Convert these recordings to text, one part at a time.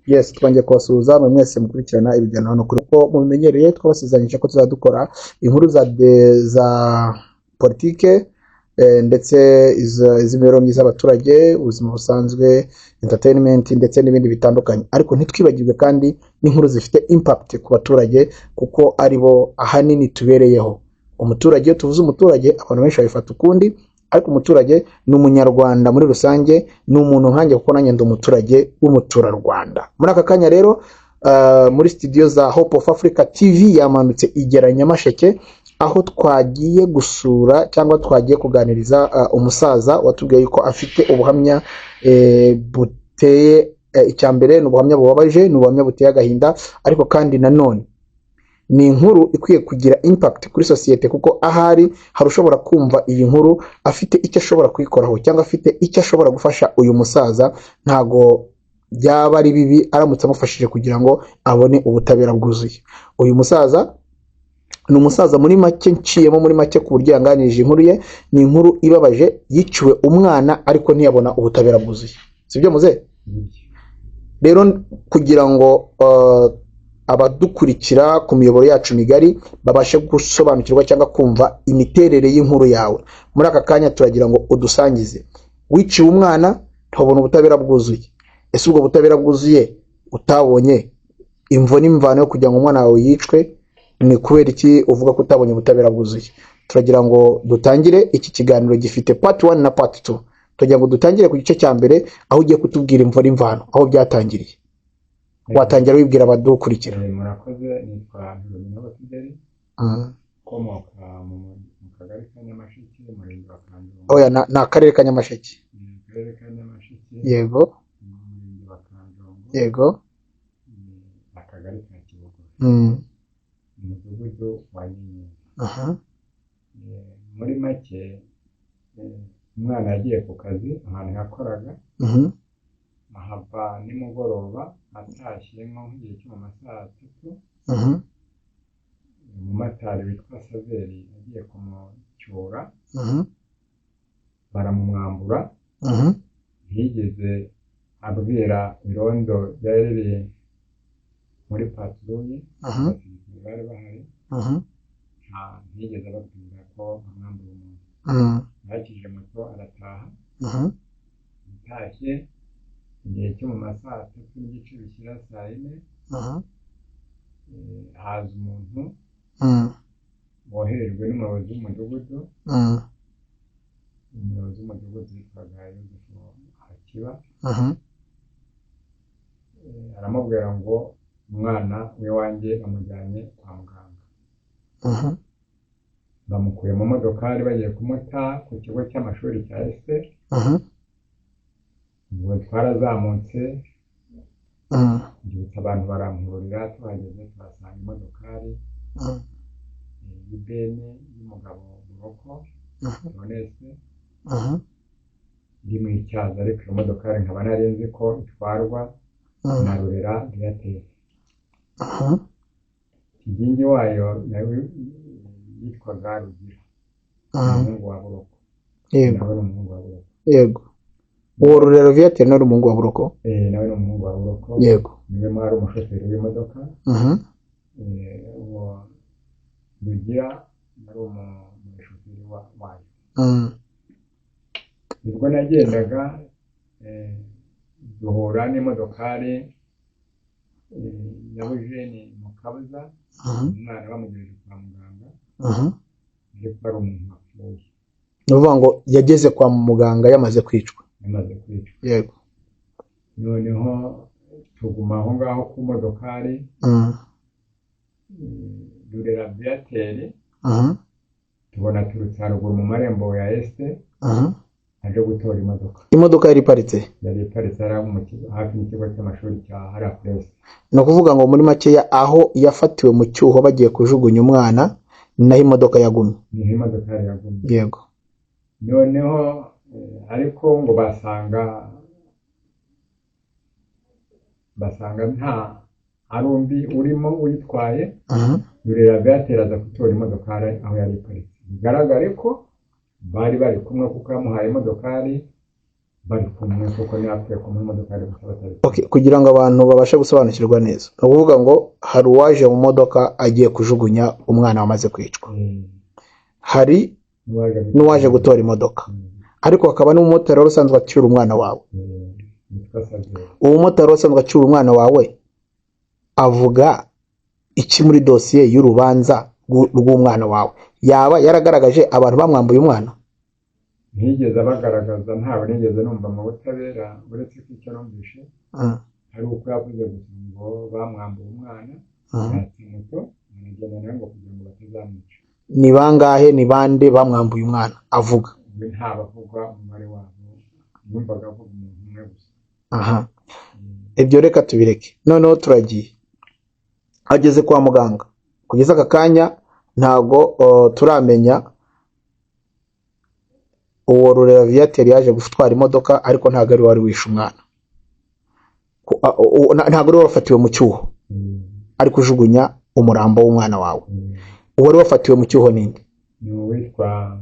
Yes, twongeye kubasuhuza mwe mwese mukurikirana ibiganiro hano kuri ko mubimenyereye. Twabasezeranyije ko tuzajya dukora inkuru za politike ndetse iz'imibereho myiza y'abaturage, ubuzima busanzwe, entertainment ndetse n'ibindi bitandukanye, ariko ntitwibagirwe kandi n'inkuru zifite impact ku baturage, kuko ari bo ahanini tubereyeho. Umuturage, iyo tuvuze umuturage, abantu benshi babifata ukundi, ariko umuturage ni umunyarwanda muri rusange, ni umuntu nkanjye, kuko nanjye ndi umuturage w'umuturarwanda. Muri aka kanya rero, muri studio za Hope of Africa TV yamanutse igera Nyamasheke, aho twagiye gusura cyangwa twagiye kuganiriza umusaza watubwiye yuko afite ubuhamya buteye icya mbere ni ubuhamya bubabaje, ni ubuhamya buteye agahinda, ariko kandi nanone ni inkuru ikwiye kugira impact kuri sosiyete, kuko ahari hari ushobora kumva iyi nkuru afite icyo ashobora kuyikoraho cyangwa afite icyo ashobora gufasha uyu musaza. Ntago byaba ari bibi aramutse amufashije kugira ngo abone ubutabera bwuzuye. Uyu musaza ni umusaza, muri make nciyemo muri make ku buryo yanganirije inkuru ye, ni inkuru ibabaje. Yiciwe umwana ariko ntiyabona ubutabera bwuzuye, sibyo muze? Rero kugira ngo abadukurikira ku miyoboro yacu migari babashe gusobanukirwa cyangwa kumva imiterere y'inkuru yawe, muri aka kanya turagira ngo udusangize. Wiciwe umwana, ntubona ubutabera bwuzuye. Ese ubwo butabera bwuzuye utabonye, imvo n'imvano yo kugira ngo umwana wawe yicwe ni kubera iki uvuga ko utabonye ubutabera bwuzuye? Turagira ngo dutangire iki kiganiro gifite part 1 na part 2. Turagira ngo dutangire ku gice cya mbere, aho ugiye kutubwira imvo n'imvano, aho byatangiriye. Watangira wibwira abadukurikira. Murakoze. Nitwa Ntiruminabo Fideli, ukomoka mu kagari ka Nyamasheke, umurenge wa Kanjongo. Oya, ni akarere ka Nyamasheke. Mu karere ka Nyamasheke, umurenge wa Kanjongo, akagari ka Kibogora, umudugudu wa Nyenyeri. Muri make, umwana yagiye ku kazi ahantu yakoraga, ahava nimugoroba, atashye nko nk'igihe cyo mu ma saa tatu, umumotari witwa Saveri agiye kumucyura, baramumwambura. Ntiyigeze abwira irondo ryari riri muri patrouille, abasirikare bari bahari, ntiyigeze ababwira ko bamwambuye umuntu. Yakije moto arataha. Atashye igihe cyo mu ma saa tatu n'igice bishyira saa yine, haza umuntu woherejwe n'umuyobozi w'umudugudu. Umuyobozi w'umudugudu yitwaga Yozefu Hakiba. Aramubwira ngo umwana w'iwanjye bamujyanye kwa muganga, bamukuye mu modokari bagiye kumuta ku kigo cy'amashuri cya ESTE. Ubwo twarazamutse, mbyutsa abantu barampurira, tuhageze tuhasanga imodokari y'ibeni y'umugabo Buroko Theoneste iri mu Icyazo, ariko iyo modokari nkaba nari nzi ko itwarwa na Rurera Viateur. Kigingi wayo nawe yitwaga Rugira, umuhungu wa Buroko. Nawe ni umuhungu wa Buroko. Yego, uwo Rurera Viateur nawe ni umuhungu wa Buroko. Nawe ni umuhungu wa Buroko. Niwe mwari umushoferi w'imodoka. Uwo Rugira yari umushoferi wayo. Nibwo nagendaga, duhura n'imodokari ya Bujeni Mukabuza, umwana bamugejeje kwa muganga, ariko ari umuntu wapfuye. Ni ukuvuga ngo yageze kwa muganga yamaze kwicwa. Yamaze kwicwa. Noneho tuguma aho ngaho ku modokari, Rurera Viateur tubona aturutse haruguru mu marembo ya ESTE, aje gutora imodoka. Imodoka yari iparitse? Yari iparitse hariya mu kigo, hafi n'ikigo cy'amashuri cya hariya puresi. Ni ukuvuga ngo muri makeya, aho yafatiwe mu cyuho bagiye kujugunya umwana, ni naho imodoka yagumye. Niho imodoka yari yagumye. Noneho ariko ngo basanga nta ari undi urimo uyitwaye. Rurera Viateur aza gutora imodokari aho yari iparitse, bigaragare ko bari bari kumwe, kuko yamuhaye imodokari. Bari kumwe, kuko ntiyapfuye kumwe imodoka yari gusa batari kumwe. Okay, kugira ngo abantu babashe gusobanukirwa neza, ni ukuvuga ngo hari uwaje mu modoka agiye kujugunya umwana wamaze kwicwa, hari n'uwaje n'uwaje gutora imodoka, ariko hakaba n'umumotari wari usanzwe acyura umwana wawe. Witwa Saveri. Uwo mumotari wari usanzwe acyura umwana wawe avuga iki muri dosiye y'urubanza rw'umwana wawe? Yaba yaragaragaje abantu bamwambuye umwana? Ntiyigeze abagaragaza, ntawe nigeze numva mu butabera, uretse ko icyo numvishe ari uko yavuze gusa ngo bamwambuye umwana, yatsa moto aragenda nawe ngo kugira ngo batazamwica. Ni bangahe, ni bande bamwambuye umwana avuga? We ntabavuga umubare wabo, numvaga avuga umuntu umwe gusa. Aha, ibyo reka tubireke. Noneho turagiye, ageze kwa muganga. Kugeza aka kanya ntago turamenya uwo Rurera Viateur yaje gutwara imodoka, ariko ntabwo ari we wari wishe umwana. Ntabwo ari we wafatiwe mu cyuho ari kujugunya umurambo w'umwana wawe. Uwari wafatiwe mu cyuho ninde? Ni uwitwa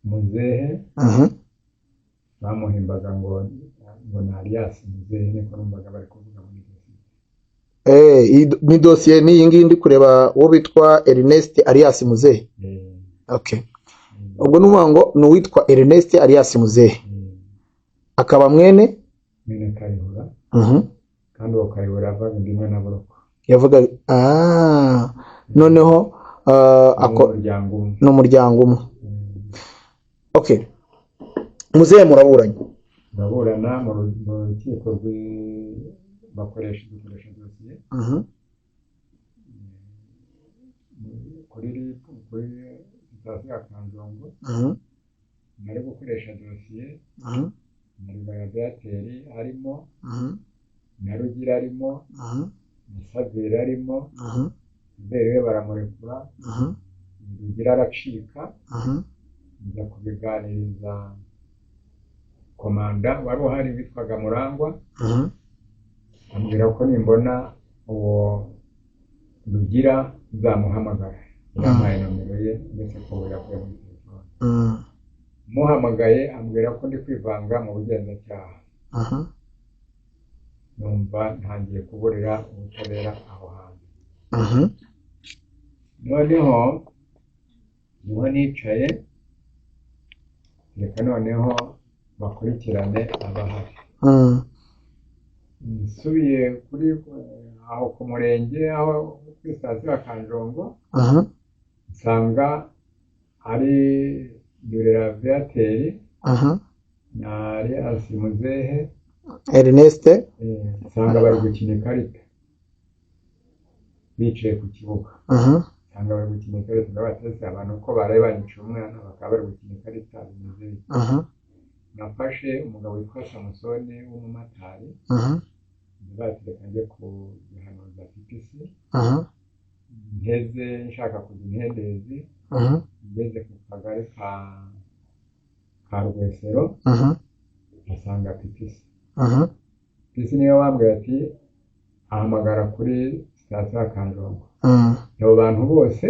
Muzehe. Bamuhimbaga ngo ni Alias Muzehe, niko numvaga bari kuvuga muri dosiye. Iyi ni dosiye, ni iyi ngiyi ndi kureba, uwo bitwa Ernest alias Muzehe. Okay, ubwo ni ukuvuga ngo ni uwitwa Ernest alias Muzehe, akaba mwene mwene Kayihura. Kandi uwo Kayihura yavaga inda imwe na Buroko. Yavuga noneho ni ako umuryango umwe. Ni umuryango umwe. Okay, Muzehe muraburanye? Turaburana mu rukiko bakoresha dukoresha dosiye kuri RIB, kuri sitasiyo ya Kanjongo. Nari gukoresha dosiye na Rugaya Viateur arimo, na Rugira arimo, na Saveri arimo. Saveri we baramurekura, Rugira aracika. Njya kubiganiriza komanda wari uhari witwaga Murangwa, ambwira ko nimbona uwo Rugira nzamuhamagara. Yampaye nomero ye, ndetse ko ubu yakuye muri telefone. Muhamagaye ambwira ko ndi kwivanga mu bugenzacyaha. Numva ntangiye kuburira ubutabera aho hantu. Noneho niho nicaye, reka noneho bakurikirane abahari. Nsubiye kuri aho ku murenge, aho kuri sitasiyo ya Kanjongo, nsanga ari Rurera Viateur na Alias Muzehe. Ernest. Nsanga bari gukina ikarita bicaye ku kibuga. Nsanga bari gukina ikarita, ndabatese abantu uko baraye banyiciye umwana bakaba bari gukina ikarita, bimeze bite? Nafashe umugabo witwa Samusoni w'umumotari, ndabatereka njye ku gihanuza PPC. Nteze nshaka kujya Intendezi, ngeze ku kagari ka Rwesero, mpasanga PPC. PPC niwe wambwiye ati ahamagara kuri sitasiyo ya Kanjongo, abo bantu bose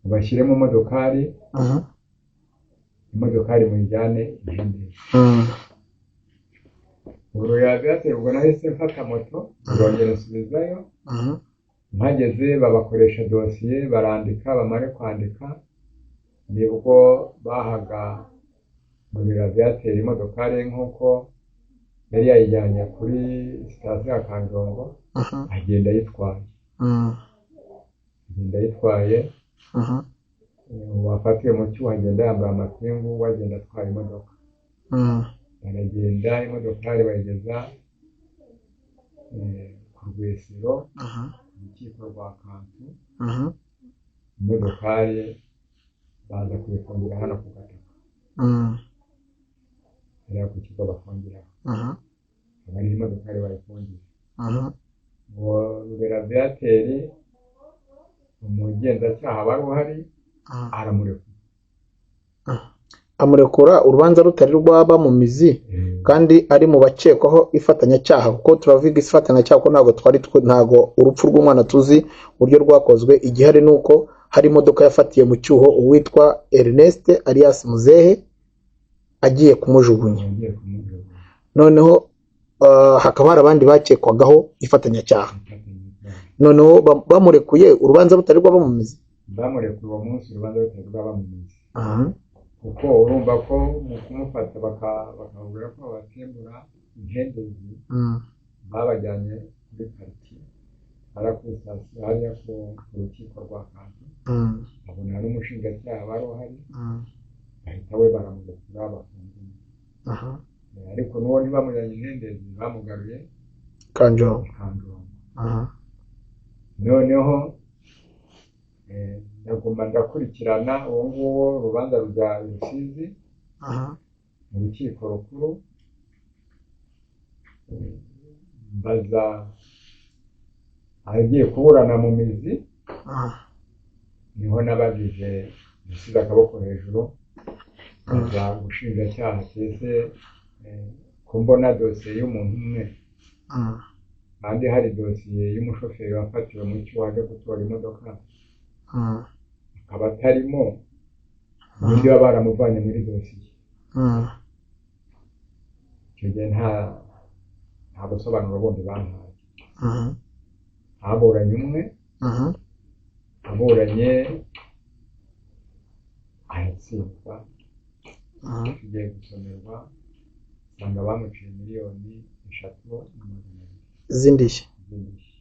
ubashyire mu modokari, imodokari muyijyane Intendezi. Ubu Viateur, ubwo nahise mfata moto ndongera nsubizayo. Mpageze babakoresha dosiye, barandika, bamare kwandika nibwo bahaga Rurera Viateur imodokari nk'uko yari yayijyanye kuri sitasiyo ya Kanjongo, agenda ayitwaye, agenda ayitwaye. Uwafatiwe mu cyuho agenda yambaye amapingu, we agenda atwaye imodoka. Baragenda, imodokari bayigeza ku Rwesero, ku rukiko rwa Kantu. Imodokari baza kuyifungira hano ku Gataka, hariya ku kigo bafungiraho, aba ariho imodokari bayifungiye. Uwo Rurera Viateur, umugenzacyaha wari uhari aramurekura. Amurekura urubanza rutari rwaba mu mizi, kandi ari mu bakekwaho ifatanyacyaha, kuko turavuga ifatanyacyaha kuko ntabwo twari ntabwo urupfu rw'umwana tuzi uburyo rwakozwe. Igihari ni uko hari imodoka yafatiye mu cyuho uwitwa Ernest alias Muzehe agiye kumujugunya. Yagiye kumujugunya. Noneho hakaba hari abandi bakekwagaho ifatanyacyaha. Ifatanyacyaha. Noneho bamurekuye urubanza rutari rwaba mu mizi. Bamurekuye uwo munsi urubanza rutari rwaba mu mizi, kuko urumva ko mu kumufata bakababwira ko babatembura intendezi, babajyanye kuri pariki, hariya kuri sitasiyo, hariya ku rukiko rwa Kanto, babona n'umushinjacyaha wari uhari, bahita we baramurekura bafunga. Ariko n'uwo ntibamujyanye intendezi, bamugaruye Kanjongo. Kanjongo. Noneho ndaguma ndakurikirana uwo nguwo, urubanza rujya i Rusizi mu rukiko rukuru. Mbaza agiye kuburana mu mizi, niho nabajije, gusize akaboko hejuru, baza ubushinjacyaha cyese ko mbona dosiye y'umuntu umwe kandi hari dosiye y'umushoferi wafatiwe mu cyo waje gutora imodoka akaba atarimo, ubundi baba baramuvanye muri dosiye. Icyo gihe nta busobanuro bundi bampaye. Haburanye umwe, aburanye aratsindwa. Tugiye gusomerwa usanga bamuciye 3,200,000 z'indishyi. Z'indishyi.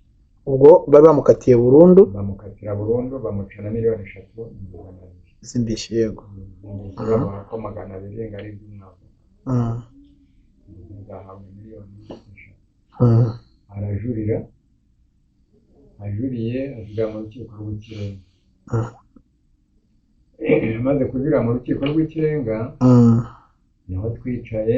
Ubwo bari bamukatiye burundu. Bamukatira burundu, bamuca na 3,200,000 z'indishyi, yego. Z'indishyi, bamuha ko 200 ngo ari iby'umwavoka, azahabwa 3 miliyoni. Arajurira, ajuriye ajurira mu rukiko rw'ikirenga. Amaze kujurira mu rukiko rw'ikirenga, niho twicaye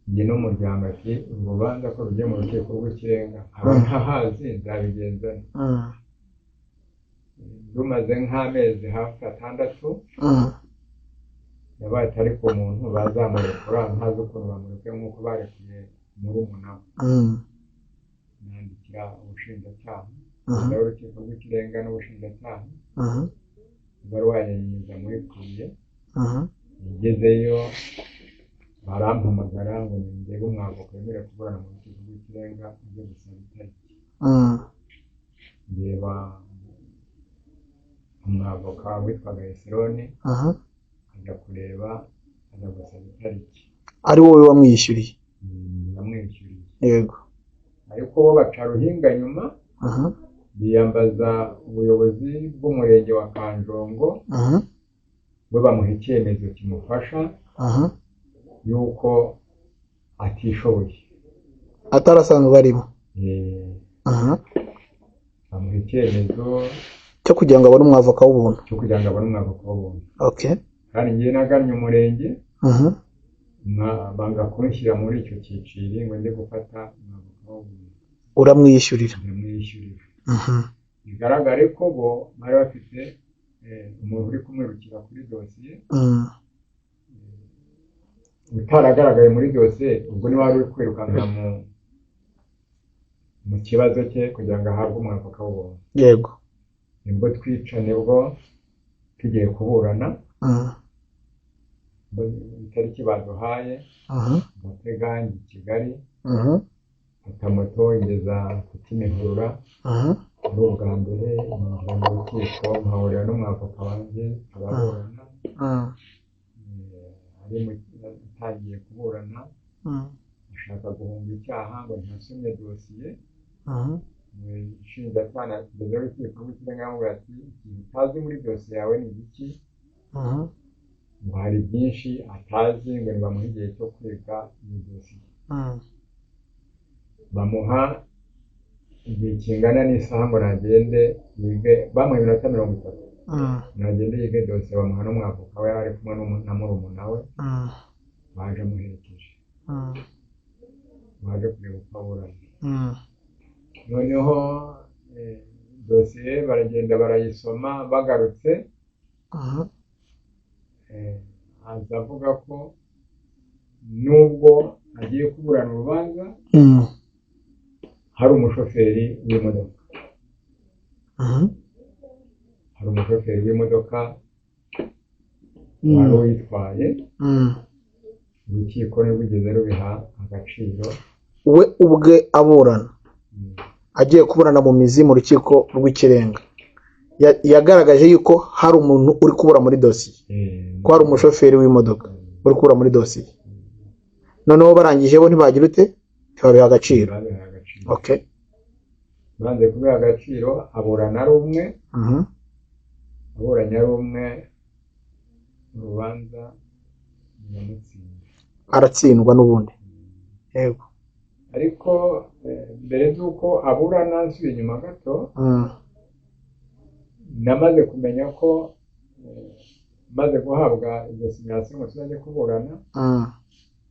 njye n'umuryango, ati uru rubanza ko rugiye mu rukiko rw'ikirenga nkaba ntahazi, nzabigenza nte? Rumaze nk'amezi hafi 6, yabaye atari ku muntu bazamurekura, ntazi ukuntu bamurekuye nk'uko barekuye murumuna we. Nandikira ubushinjacyaha, perezida w'urukiko rw'ikirenga n'ubushinjacyaha, ibaruwa yayinyuza muri courrier. Ngezeyo barampamagara ngo nindebe umwavoka wemerewe kuburana mu rukiko rw'ikirenga, ujye gusaba itariki. Ndeba umwavoka witwaga Eseroni, ajya kureba, ajya gusaba itariki. Ari wowe wamwishyuriye? Yamwishyuriye. Yego. Ariko bo baca ruhinga nyuma, biyambaza ubuyobozi bw'umurenge wa Kanjongo, we bamuha icyemezo kimufasha yuko atishoboye. Atarasanzwe arimo. Bamuha icyemezo cyo kugira ngo abone umwavoka w'ubuntu. Cyo kugira ngo abone umwavoka w'ubuntu. Okay. Kandi njyewe nagannye umurenge, banga kunshyira muri icyo cyiciro ngo njye gufata umwavoka w'ubuntu. Uramwishyurira. Ndamwishyurira. Bigaragare ko bo bari bafite umuntu uri kumwirukira kuri dosiye, utaragaragaye muri dosiye, ubwo niwe wari uri kwirukanka mu kibazo cye kugira ngo ahabwe umwavoka w'ubuntu. Yego. Nibwo twica, nibwo tugiye kuburana, itariki baduhaye, ndatega njya i Kigali, mfata moto ingeza ku Kimihurura. Ari ubwa mbere ninjira mu rukiko, mpahurira n'umwavoka wanjye, turaburana. Ari atangiye kuburana, ashaka guhunga icyaha ngo ntasomye dosiye. Umushinjacyaha perezida w'urukiko rw'ikirenga aramubwira ati ikintu utazi muri dosiye yawe ni igiki? Ngo hari byinshi atazi, ngo nibamuhe igihe cyo kwiga iyi dosiye. Bamuha igihe kingana n'isaha ngo nagende yige, bamuha iminota 30, nagende yige dosiye. Bamuha n'umwavoka we, yari kumwe na murumuna we baje amuherekeje, baje kureba uko aburana. Noneho dosiye baragenda barayisoma, bagarutse, aza avuga ko nubwo agiye kuburana urubanza, hari umushoferi w'imodoka. Hari umushoferi w'imodoka wari uyitwaye. Urukiko ntirwigeze rubiha agaciro. We ubwe aburana, agiye kuburana mu mizi mu Rukiko rw'Ikirenga, yagaragaje yuko hari umuntu uri kubura muri dosiye, ko hari umushoferi w'imodoka uri kubura muri dosiye. Noneho barangije bo ntibagira ute, ntibabiha agaciro. Babiha agaciro. Okay. Banze kubiha agaciro, aburana ari umwe. Aburanye ari umwe, urubanza ruramutsinda. Aratsindwa n'ubundi, yego. Ariko mbere y'uko aburana, nsubiye inyuma gato, namaze kumenya ko maze guhabwa izo assignation ngo tuzajye kuburana,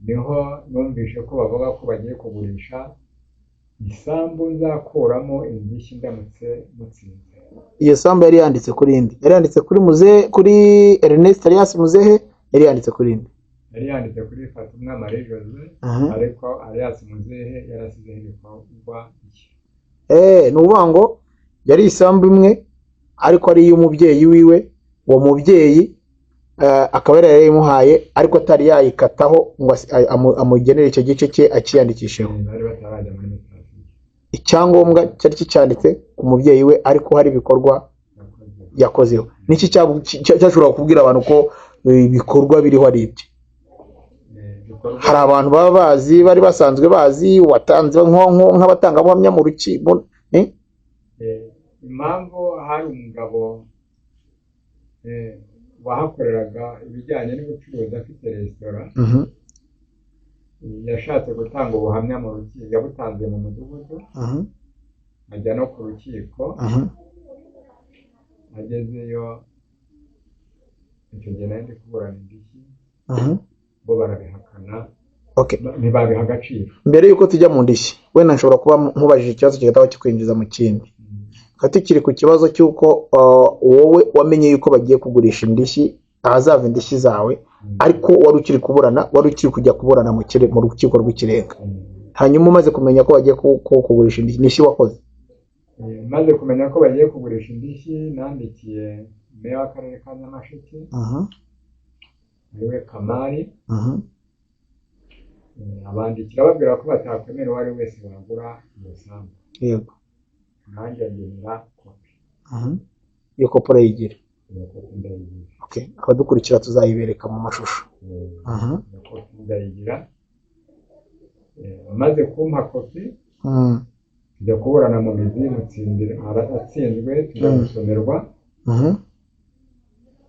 niho numvishe ko bavuga ko bagiye kugurisha isambu nzakuramo indishyi ndamutse mutsinze. Iyo sambu yari yanditse kuri indi, yari yanditse kuri muzehe, kuri Ernest alias Muzehe, yari yanditse kuri indi? Yari yanditse kuri Fatuma Marie Jose, ariko alias Muzehe yarasizeho ibikorwa bye. Ni ukuvuga ngo yari isambu imwe ariko ari iy'umubyeyi wiwe. Uwo mubyeyi akaba yari yarayimuhaye ariko atari yayikataho ngo amugenere icyo gice cye akiyandikisheho. Bari batarajya muri mutation. Icyangombwa cyari kicyanditse ku mubyeyi we, ariko hari ibikorwa yakoze. Yakozeho. Niki cyashobora kubwira abantu ko ibikorwa biriho ari ibye? Ibikorwa Hari abantu baba bazi, bari basanzwe bazi, watanze nk'abatangabuhamya mu rukiko, eh? Impamvu hari umugabo wahakoreraga ibijyanye n'ubucuruzi, afite resitora, yashatse gutanga ubuhamya mu rukiko. Yabutanze mu mudugudu, ajya no ku rukiko. Agezeyo, icyo gihe nari ndi kuburana indishyi, bo barabihakana. Okay. Ntibabiha agaciro. Mbere yuko tujya mu ndishyi, wenda nshobora kuba nkubajije ikibazo kigahita kikwinjiza mu kindi. Tukaba tukiri ku kibazo cy'uko wowe wamenye yuko bagiye kugurisha indishyi, ahazava indishyi zawe, ariko wari ukiri kuburana, wari ukiri kujya kuburana mu Rukiko rw'Ikirenga. Hanyuma umaze kumenya ko bagiye kugurisha indishyi wakoze? Maze kumenya ko bagiye kugurisha indishyi, nandikiye meya w'akarere ka Nyamasheke, ariwe Kamari. Abandikira babwira ko batakwemera uwo ari we wese wagura iyo sambu. Nanjye angenera kopi. Iyo kopi urayigira? Iyo kopi ndayigira. Okay. Abadukurikira tuzayibereka mu mashusho. Iyo kopi ndayigira. Amaze kumpa kopi, tujya kuburana mu mizi, mutsindira, atsinzwe, tujya gusomerwa,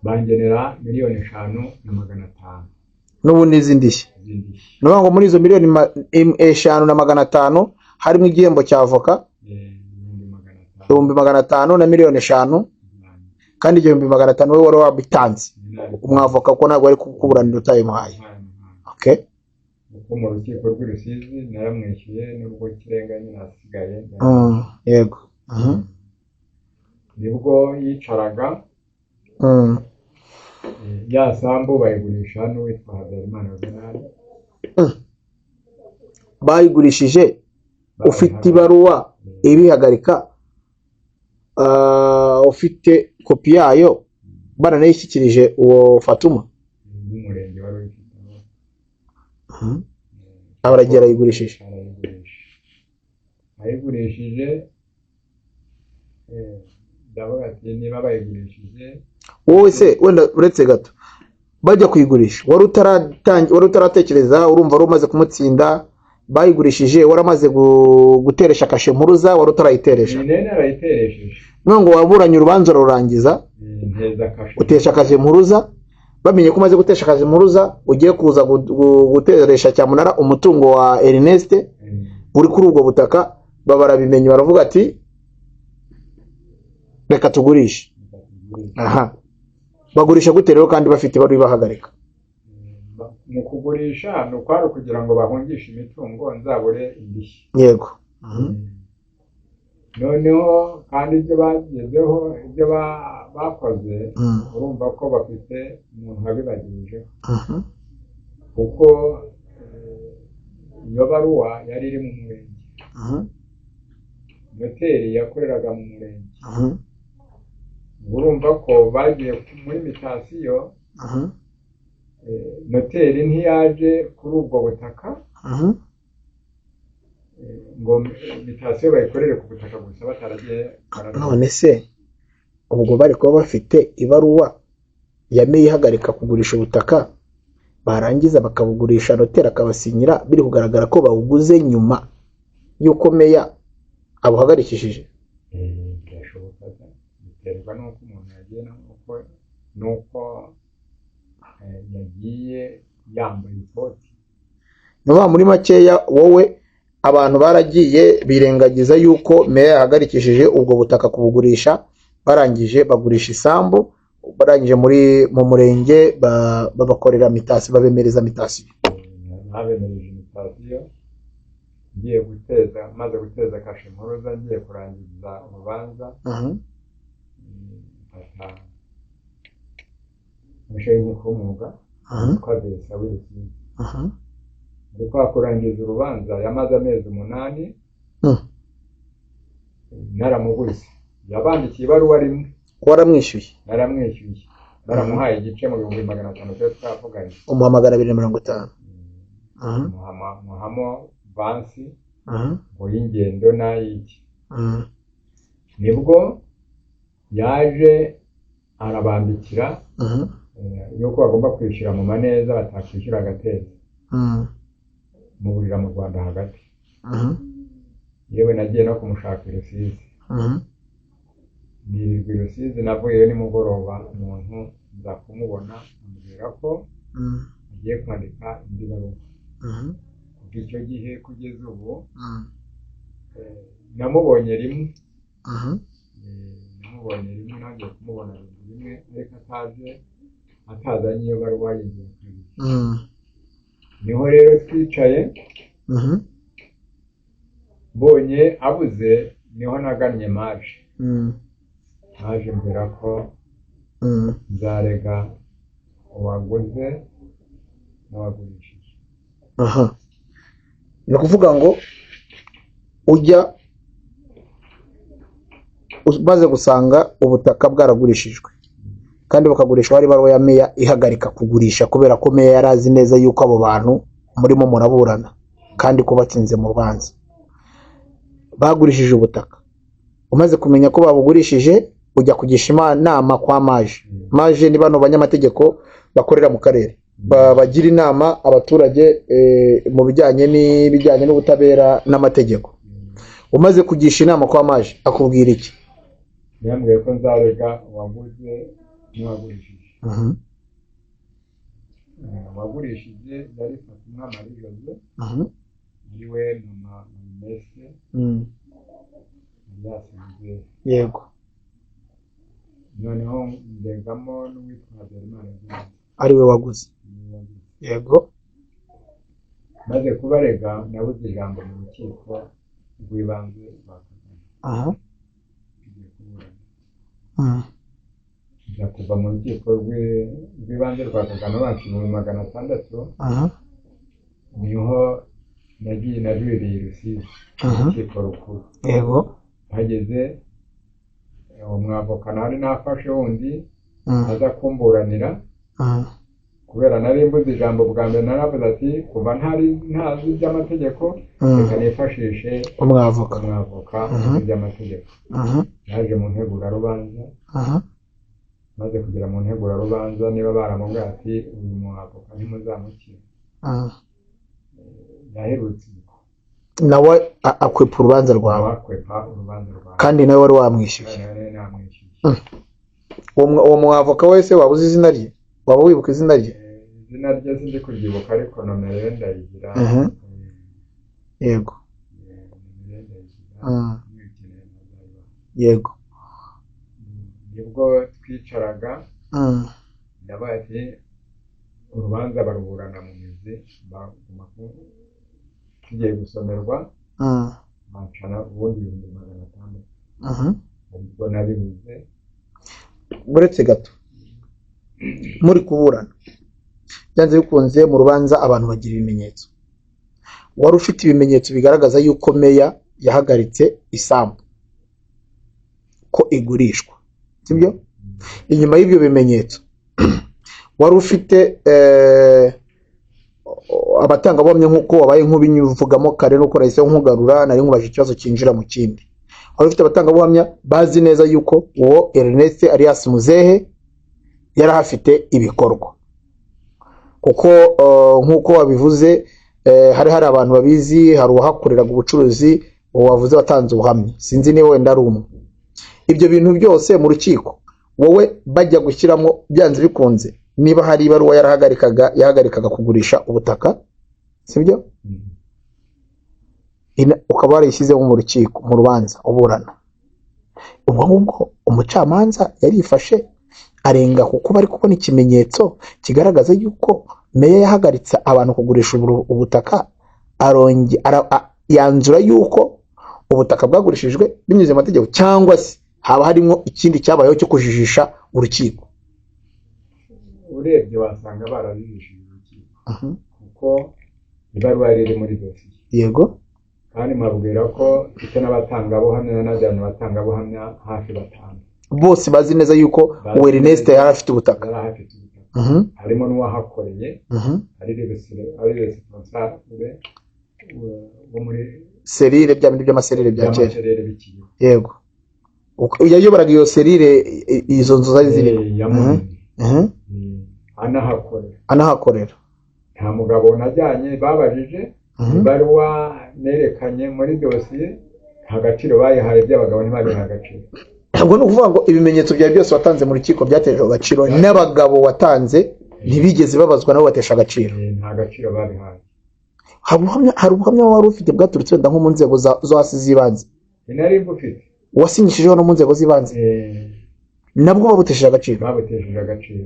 bangenera 5,500,000. N'ubundi n'izindi ndishyi? Z'indishyi. Ni ukuvuga ngo muri izo miliyoni 5 na 500 harimo igihembo cya avoka, 500,000. 500,000 na 5 miliyoni. Kandi 500,000 wowe wari wabitanze, umwavoka, kuko ntabwo wari kukuburanira utayimuhaye. Okay. Kuko mu rukiko rw'i Rusizi naramwishyuye, n'urw'ikirenga nyine asigaye. Yego. Nibwo yicaraga, ya sambu bayigurisha n'uwitwa Habyarimana Yuvenali. Bayigurishije ufite ibaruwa ibihagarika, ufite kopi yayo, baranayishyikirije uwo Fatuma? N'umurenge wari uyifiteho. Abaragiye arayigurishije. Arayigurisha. Ayigurishije, ndavuga ati niba bayigurishije. Wowe se wenda uretse gato, bajya kuyigurisha wari utaratekereza, urumva wari umaze kumutsinda, bayigurishije waramaze guteresha kashe mpuruza, wari utarayiteresha? Ni nari narayiteresheje. Niyo ngo waburanye urubanza urarurangiza, Nteza kashe. Utesha kashe mpuruza. Bamenye ko umaze gutesha kashe mpuruza, ugiye kuza guteresha cyamunara umutungo wa Ernest uri kuri ubwo butaka, baba barabimenye, baravuga ati reka tugurishe. Aha bagurisha gute rero kandi bafite ibaruwa ibahagarika? Mu kugurisha ni ukwari ukugira ngo bahungishe imitungo nzabure indishyi. Yego. Noneho kandi ibyo bagezeho, ibyo bakoze, urumva ko bafite umuntu wabibagirijeho, kuko iyo baruwa yari iri mu murenge, noteri yakoreraga mu murenge. Ubwo urumva ko bagiye muri mutation. Noteri ntiyaje kuri ubwo butaka, ngo mutation bayikorere ku butaka gusa bataragiye barareba. None se ubwo bari kuba bafite ibaruwa ya meya ihagarika kugurisha ubutaka, barangiza bakabugurisha, noteri akabasinyira, biri kugaragara ko bawuguze nyuma y'uko meya abuhagarikishije? Birashoboka da. Biterwa n'uko umuntu yagiye n'uko yagiye yambaye ikoti. Ni ukuvuga muri makeya, wowe abantu baragiye birengagiza yuko meya yahagarikishije ubwo butaka kubugurisha, barangije bagurisha isambu, barangije mu murenge babakorera mutation, babemereza mutation. Babemereje mutation. Ngiye guteza, maze guteza kashe mpuruza, ngiye kurangiza urubanza, mfata umushinga w'inkiko w'umwuga witwa Besa w'i Rusizi. Muri kwa kurangiza urubanza yamaze amezi 8. Naramuguze, yabandikiye ibaruwa rimwe. Waramwishyuye? Naramwishyuye, naramuhaye igice mu 500,000 tuba twavuganye. Umuha 250. Muhamo avance ngo y'ingendo n'ay'iki. Nibwo yaje arabandikira yuko bagomba kwishyura mu maneza, batakwishyura agateza. Muburira mu Rwanda hagati. Yewe, nagiye no kumushaka i Rusizi. Nirirwa i Rusizi, navuyeyo nimugoroba, umuntu nza kumubona ambwira ko agiye kwandika indi baruwa. Kuva icyo gihe kugeza ubu namubonye rimwe. Namubonye rimwe, nongeye kumubona rimwe ariko ataje, atazanye iyo baruwa yigira kabiri. Niho rero twicaye, mbonye abuze, niho nagannye MAJ. MAJ mbwira ko nzarega uwaguze n'uwagurishije. Aha ni ukuvuga ngo ujya umaze gusanga ubutaka bwaragurishijwe, kandi bukagurishwa hari ibaruwa ya meya ihagarika kugurisha, kubera ko meya yari azi neza yuko abo bantu murimo muraburana kandi ko batsinze mu rubanza, bagurishije ubutaka. Umaze kumenya ko babugurishije, ujya kugisha inama kwa MAJ. MAJ ni bano banyamategeko bakorera mu karere, bagira inama abaturage mu bijyanye n'ibijyanye n'ubutabera n'amategeko. Umaze kugisha inama kwa MAJ, akubwira iki? Yambwiye ko nzarega uwaguze n'uwagurishije. Uwagurishije yari Fatuma Marie Jose, ariwe mama Ernest alias Muzehe. Noneho ndegamo n'uwitwa Habyarimana Jean, ariwe waguze. Niwe waguze. Maze kubarega, nabuze ijambo mu rukiko rw'ibanze rwa Kagame. Tugiye kuburana, njya kuva mu rukiko rw'ibanze rwa Kagame bacu 600,000. Niho nagiye najuririye i Rusizi mu rukiko rukuru. Hageze uwo mwavoka nari nafashe wundi aza kumburanira, kubera nari mbuze ijambo bwa mbere, naravuze ati kuva ntari ntazi iby'amategeko, reka nifashishe umwavoka. Umwavoka uzi iby'amategeko. Yaje mu ntegurarubanza. Maze kugera mu ntegurarubanza, niba baramubwiye ati uyu mwavoka ntimuzamukira, yaherutse ubwo. Nawe akwepa urubanza rwawe? Akwepa urubanza rwawe. Kandi nawe wari wamwishyuye? Nari namwishyuye. Uwo mwavoka wese waba uzi izina rye? Waba wibuka izina rye? Izina rye sindi kuryibuka, ariko nomero ye ndayigira. Nomero ye ndayigira, muyikeneye nazayibaha. Nibwo twicaraga, ndabaye ati urubanza baruburana mu mizi, baguma tugiye gusomerwa, bancana ubundi 600,000. Ubwo nabibuze. Uretse gato, muri kuburana, byanze bikunze mu rubanza abantu bagira ibimenyetso. Wari ufite ibimenyetso bigaragaza yuko meya yahagaritse isambu ko igurishwa, sibyo? Inyuma y'ibyo bimenyetso wari ufite abatangabuhamya nk'uko wabaye nk'ubivugamo kare, nuko nahise nkugarura, nari nkubaje ikibazo cyinjira mu kindi. Wari ufite abatangabuhamya bazi neza yuko uwo Ernest alias Muzehe yari ahafite ibikorwa, kuko nk'uko wabivuze, hari abantu babizi, hari uwahakoreraga ubucuruzi, uwo wavuze watanze ubuhamya, sinzi niba wenda ari umwe. Ibyo bintu byose mu rukiko wowe bajya gushyiramo, byanze bikunze, niba hari ibaruwa yarahagarikaga, yahagarikaga kugurisha ubutaka, sibyo? Ukaba warayishyizemo mu rukiko, mu rubanza uburana, ubwo ngubwo umucamanza yarifashe arenga kuko bari kubona ikimenyetso kigaragaza yuko meya yahagaritse abantu kugurisha ubutaka, yanzura yuko ubutaka bwagurishijwe binyuze mu mategeko, cyangwa se haba harimo ikindi cyabayeho cyo kujijisha urukiko? Urebye wasanga barabijijije urukiko, kuko ibaruwa yari iri muri dosiye. Kandi mbabwira ko mfite n'abatangabuhamya, najyanye abatangabuhamya hafi batanu. Bose bazi neza yuko Bazi uwo Ernest neza. yari afite ubutaka. Yari ahafite ubutaka. Harimo n'uwahakoreye, ari responsable wo muri Cellule, bya bindi by'ama cellule bya kera. By'ama cellule bikiriho. Yego, yayoboraga iyo cellule, izo nzu zari zirimo. Ya Munini. Anahakorera. Anahakorera. Nta mugabo najyanye babajije. Ibaruwa nerekanye muri dosiye nta gaciro bayihaye, by'abagabo ntibabihaye agaciro. Ntabwo ni ukuvuga ngo ibimenyetso byawe byose watanze mu rukiko byatejwe agaciro, n'abagabo watanze ntibigeze babazwa, nabo batesha agaciro? Nta gaciro babihaye. Hari ubuhamya wari ufite bwaturutse wenda nko mu nzego zo hasi z'ibanze? Sinari mbufite. Wasinyishijeho no mu nzego z'ibanze? Nabwo babutesheje agaciro? Babutesheje agaciro.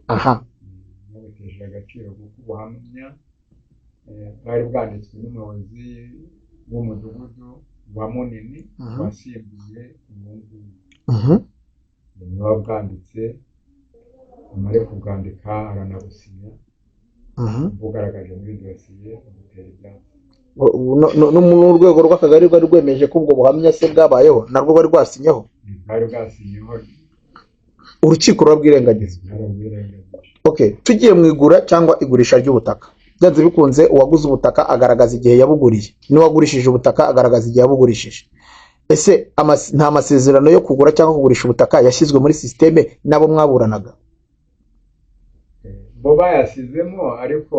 Aha. Babutesheje agaciro kuko ubuhamya bwari bwanditswe n'umuyobozi w'umudugudu wa Munini wasimbuye uwo nguwo. Niwe wabwanditse, amare kubwandika aranabusinya, bugaragaje muri dosiye, butera ibyatsi. No mu rwego rw'akagari rwari rwemeje ko ubwo buhamya se bwabayeho, narwo rwari rwasinyeho? Bwari bwasinyeho. Urukiko rurabwirengagiza. Rwarabwirengagije. Okay, tugiye mu igura cyangwa igurisha ry'ubutaka, byanze bikunze uwaguze ubutaka agaragaza igihe yabuguriye, n'uwagurishije ubutaka agaragaza igihe yabugurishije. Ese nta masezerano yo kugura cyangwa kugurisha ubutaka yashyizwe muri système n'abo mwaburanaga? Bo bayasizemo, ariko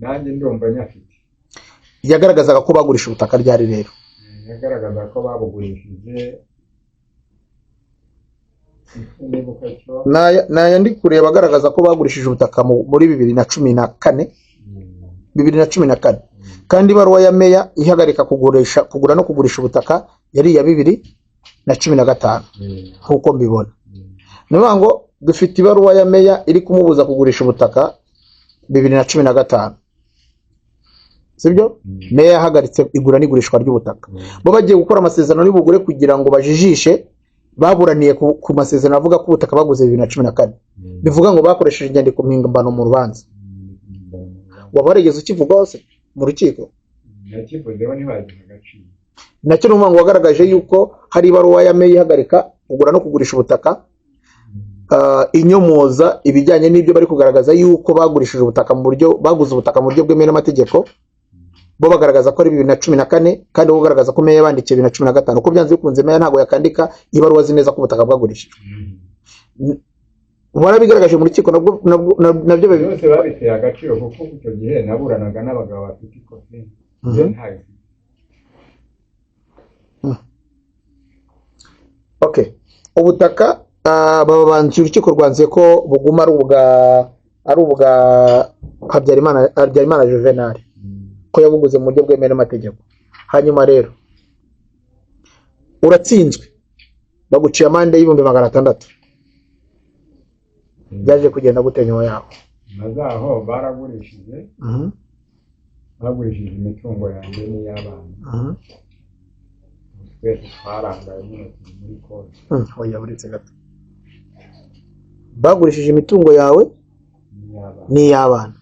nanjye ndumva nyafite. Yagaragazaga ko bagurisha ubutaka ryari rero? Yagaragaza ko babugurishije, nibuka cyo. Naya ndi kureba agaragaza ko bagurishije ubutaka muri 2014. 2014, kandi ibaruwa ya meya ihagarika kugurisha, kugura no kugurisha ubutaka yari iya 2015. Nk'uko mbibona, ni ukuvuga ngo dufite ibaruwa ya meya iri kumubuza kugurisha ubutaka 2015, sibyo? Meya yahagaritse igura n'igurishwa ry'ubutaka. Bo bagiye gukora amasezerano y'ubugure kugira ngo bajijishe, baburaniye ku masezerano avuga ko ubutaka baguze 2014. Bivuga ngo bakoresheje inyandiko mpimbano mu rubanza. Waba warigeze ukivugaho se mu rukiko? Nakivuzeho, ntibagiha agaciro. Nacyo ni ukuvuga ngo wagaragaje yuko hari ibaruwa ya meya ihagarika kugura no kugurisha ubutaka, inyomoza ibijyanye n'ibyo bari kugaragaza yuko bagurishije ubutaka mu buryo, baguze ubutaka mu buryo bwemewe n'amategeko. Bo bagaragaza ko ari 2014, kandi bo bagaragaza ko meya yabandikiye 2015, uko byanze bikunze meya ntabwo yakandika ibaruwa azi neza ko ubutaka bwagurishijwe. Warabigaragaje mu rukiko nabwo nabyo Byose babiteye agaciro, kuko icyo gihe naburanaga n'abagabo bafite ikofi, njye ntayo mfite. Okay, ubutaka babanzuye, urukiko rwanzuye ko buguma ari ubwa Habyarimana Juvenal, ko yabuguze mu buryo bwemewe n'amategeko. Hanyuma rero uratsinzwe, baguciye amande y'ibihumbi 600. Byaje kugenda gute nyuma yaho? Nyuma zaho baragurishije, bagurishije imitungo yanjye n'iy'abana. Twese twarangaye nyine, turi muri konti. Oya, uretse gato, bagurishije imitungo yawe n'iy'abana. N'iy'abana.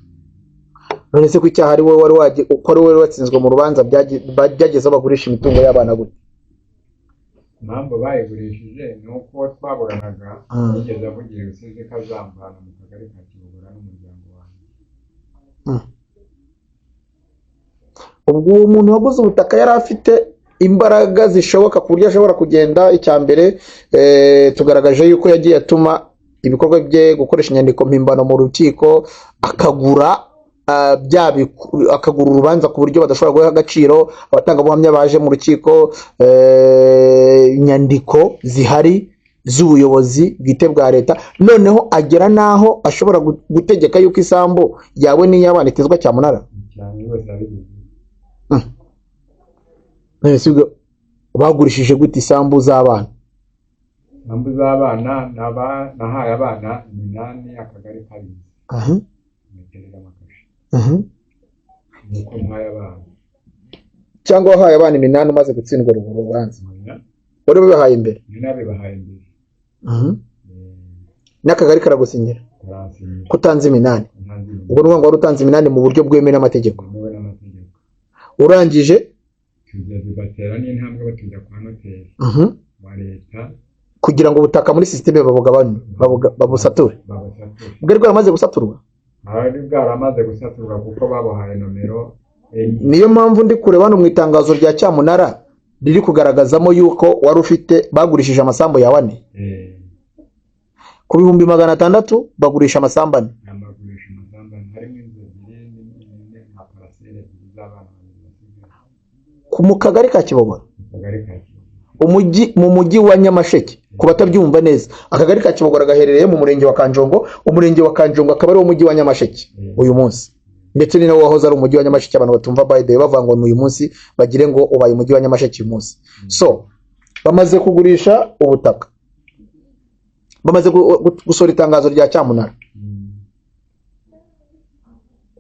None se ko icyaha ari wowe wari uko ari wowe wari watsinzwe mu rubanza, byageze aho bagurisha imitungo y'abana gute? Impamvu bayigurishije ni uko twaburanaga yigeze avugira i Rusizi ko azamvana mu kagari ka Kibogora n'umuryango wanjye. Ubwo uwo muntu waguze ubutaka yari afite imbaraga zishoboka ku buryo ashobora kugenda. Icya mbere, tugaragaje yuko yagiye atuma ibikorwa bye gukoresha inyandiko mpimbano mu rukiko, akagura akagura urubanza ku buryo badashobora guha agaciro abatangabuhamya baje mu rukiko, inyandiko zihari z'ubuyobozi bwite bwa leta. Noneho agera n'aho ashobora gutegeka yuko isambu yawe n'iy'abana itezwa cyamunara. Cyane rwose, yabigize. None se ubwo bagurishije gute isambu z'abana? Isambu z'abana, nahaye abana iminani, akagari kabizi, meterera amakashe nuko mpaye abana. Cyangwa wahaye abana iminani umaze gutsindwa urwo rubanza? Oya. Wari wabibahaye imbere? Ni nabibahaye imbere. N'akagari karagusinyira? Karansinyira. Ko utanze iminani? Ntanze iminani. Ubwo ni ukuvuga ngo wari utanze iminani mu buryo bwemewe n'amategeko? Bwemewe n'amategeko. Urangije? Tujya bibatera n'intambwe, batujya kwa noteri wa leta. Kugira ngo ubutaka muri sisiteme babugabane, babusature? Babusature. Bwari bwaramaze gusaturwa? Bwari bwaramaze gusaturwa kuko babuhaye nomero 4. Niyo mpamvu ndi kureba hano mu itangazo rya cyamunara riri kugaragazamo yuko wari ufite, bagurishije amasambu yawe ane. Ku 600,000 bagurisha amasambu ane. Amagurisha amasambu ane, harimo inzu ebyiri na parasere ebyiri z'abana babiri basigaye. Mu kagari ka Kibogora? Mu kagari ka Kibogora. Umujyi, mu mujyi wa Nyamasheke. Ku batabyumva neza, akagari ka Kibogora gaherereye mu murenge wa Kanjongo. Umurenge wa Kanjongo akaba ari wo mujyi wa Nyamasheke uyu munsi, ndetse ni nawo wahoze ari umujyi wa Nyamasheke. Abantu batumva, by the way, bavuga ngo ni uyu munsi, bagire ngo ubaye umujyi wa Nyamasheke uyu munsi. So bamaze kugurisha ubutaka, bamaze gusohora itangazo rya cyamunara,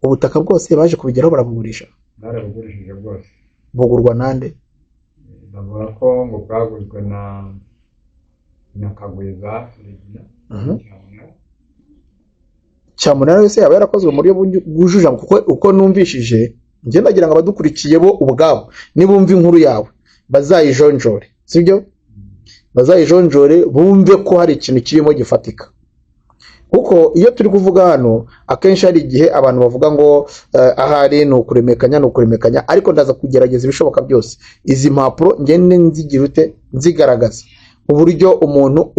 ubutaka bwose baje kubigeraho barabugurisha? Barabugurishije bwose. Bugurwa nande? Bavuga ko ngo bwaguzwe na Kagwiza Regina. Cyamunara. Cyamunara wese yaba yarakozwe mu buryo bwujuje, kuko uko numvishije njye, ndagira ngo abadukurikiye bo ubwabo nibumva inkuru yawe bazayijonjore, sibyo? Bazayijonjore bumve ko hari ikintu kirimo gifatika, kuko iyo turi kuvuga hano akenshi hari igihe abantu bavuga ngo ahari ni ukuremekanya, ni ukuremekanya, ariko ndaza kugerageza ibishoboka byose izi mpapuro ngende nzigira ute, nzigaragaza uburyo umuntu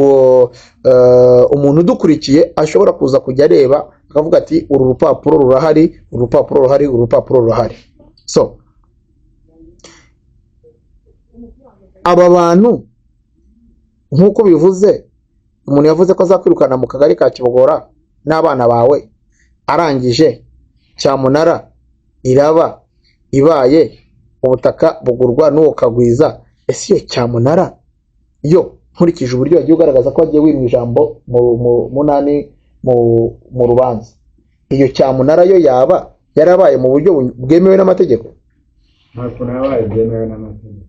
udukurikiye ashobora kuza kujya areba akavuga ati: "Uru rupapuro rurahari, uru rupapuro ruhari, uru rupapuro rurahari." So aba bantu, nk'uko bivuze, umuntu yavuze ko azakwirukana mu kagari ka Kibogora n'abana bawe, arangije cyamunara iraba ibaye, ubutaka bugurwa n'uwo Kagwiza. Ese iyo cyamunara yo, nkurikije uburyo wagiye ugaragaza ko wagiye wimwa ijambo mu munani mu rubanza, iyo cyamunara yo yaba yarabaye mu buryo bwemewe n'amategeko? Nta kuntu yabaye byemewe n'amategeko,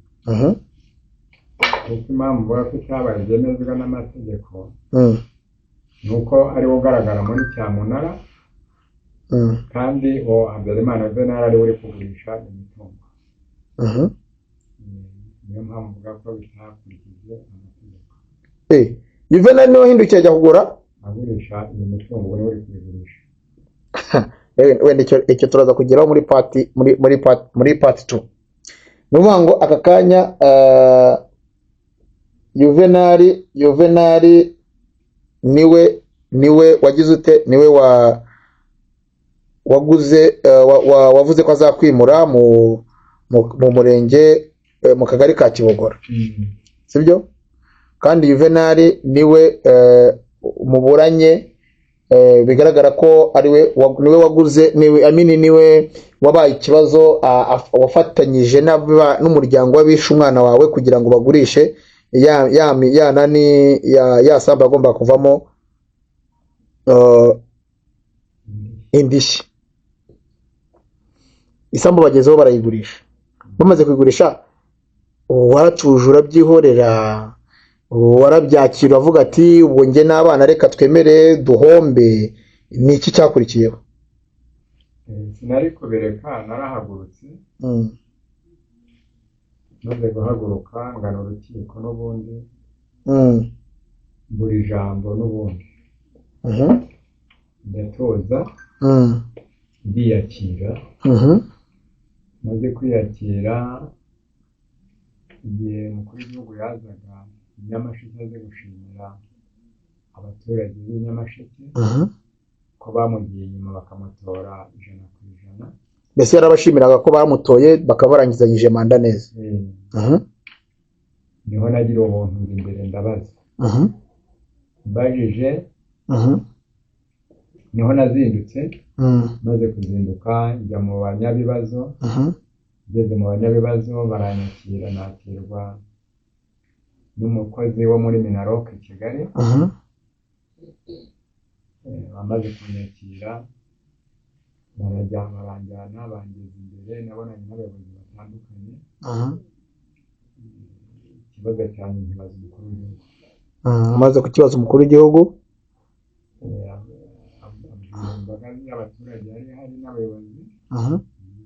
kuko impamvu mvuga ko itabaye byemezwa n'amategeko ni uko ariwe ugaragara muri cyamunara, kandi uwo Habyarimana Juvenal ariwe uri kugurisha imitungo. Niyo mpamvu mvuga ko bitakurikije amategeko. Juvenal niwe wahindukiye ajya kugura? Agurisha iyi mitungo, niwe uri kuyigurisha. Wenda icyo turaza kugeraho muri part muri part 2. Ni ukuvuga ngo aka kanya Juvenal niwe wagize ute, niwe wa waguze, wavuze ko azakwimura mu murenge, mu kagari ka Kibogora, sibyo? Kandi Juvenal niwe muburanye, bigaragara ko ariwe niwe waguze, niwe, I mean, niwe wabaye ikibazo, wafatanyije n'umuryango w'abishe umwana wawe kugira ngo bagurishe ya nani ya sambu agomba kuvamo indishyi. Isambu bagezeho barayigurisha. Bamaze kuyigurisha, waratuje urabyihorera, warabyakira uravuga ati: "Ubwo njye n'abana reka twemere duhombe." Ni iki cyakurikiyeho? Sinari kubireka, narahagurutse. Maze guhaguruka ngana urukiko n'ubundi, buri jambo n'ubundi ndatoza, ndiyakira. Maze kwiyakira, igihe umukuru w'igihugu yazaga i Nyamasheke aze gushimira abaturage b'i Nyamasheke ko bamugiye inyuma bakamutora 100%. Mbese yarabashimiraga ko bamutoye bakaba barangizanyije manda neza. Niho nagira ubuntu njya imbere ndabaza. Mbajije, niho nazindutse. Maze kuzinduka njya mu banyabibazo. Ngeze mu banyabibazo baranyakira, nakirwa n'umukozi wo muri Minaloc i Kigali. Bamaze kunyakira barajya baranjyana bangeza imbere, nabonanye n'abayobozi batandukanye. Ikibazo cyanjye nkibaza umukuru w'igihugu. Umaze kukibaza umukuru w'igihugu, Abwira imbaga y'abaturage yari hari n'abayobozi.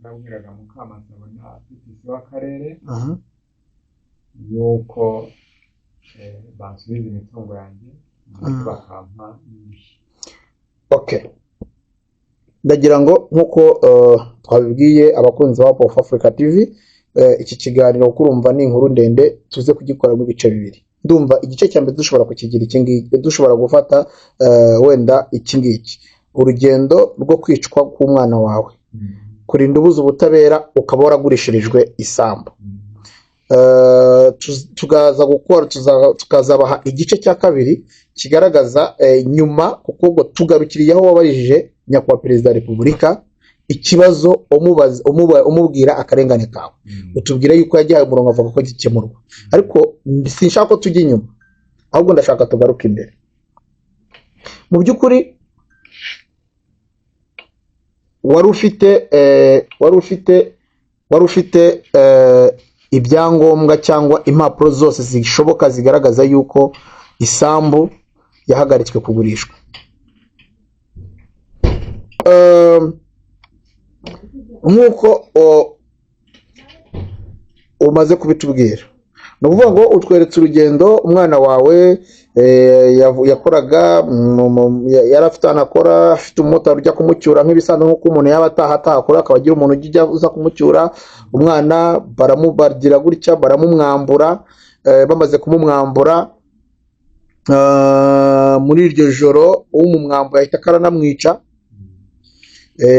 Nabwiraga Mukamasabo na PPC w'akarere yuko bansubiza imitungo yanjye ndetse bakampa n'indishyi. Okay, ndagira ngo nk'uko twabibwiye abakunzi ba Hope of Africa TV, iki kiganiro, kuko urumva ni inkuru ndende, tuze kugikoramo ibice bibiri. Ndumva igice cya mbere dushobora kukigira iki ngiki, dushobora gufata wenda iki ngiki: urugendo rwo kwicwa k'umwana wawe, kurinda ubuze ubutabera, ukaba waragurishirijwe isambu. Tukaza gukora tukazabaha igice cya kabiri kigaragaza nyuma, kuko ubwo tugarukiriye aho wabajije nyakubahwa Perezida wa Repubulika ikibazo, umubaza, umubwira akarengane kawe. Utubwira yuko yagihaye umurongo, avuga ko gikemurwa, ariko sinshaka ko tujya inyuma, ahubwo ndashaka tugaruke imbere. Mu by'ukuri wari ufite ibyangombwa cyangwa impapuro zose zishoboka zigaragaza yuko isambu yahagaritswe kugurishwa. Nk'uko umaze kubitubwira, ni ukuvuga ngo utweretse urugendo umwana wawe yakoraga yari afite ahantu akora, afite umumotari ujya kumucyura nk'ibisanzwe, nk'uko umuntu yaba ataha atahakora akaba agira umuntu ujya uza kumucyura. Umwana baramubagira gutya, baramumwambura. Bamaze kumumwambura, muri iryo joro umumwambura ahita akaranamwica.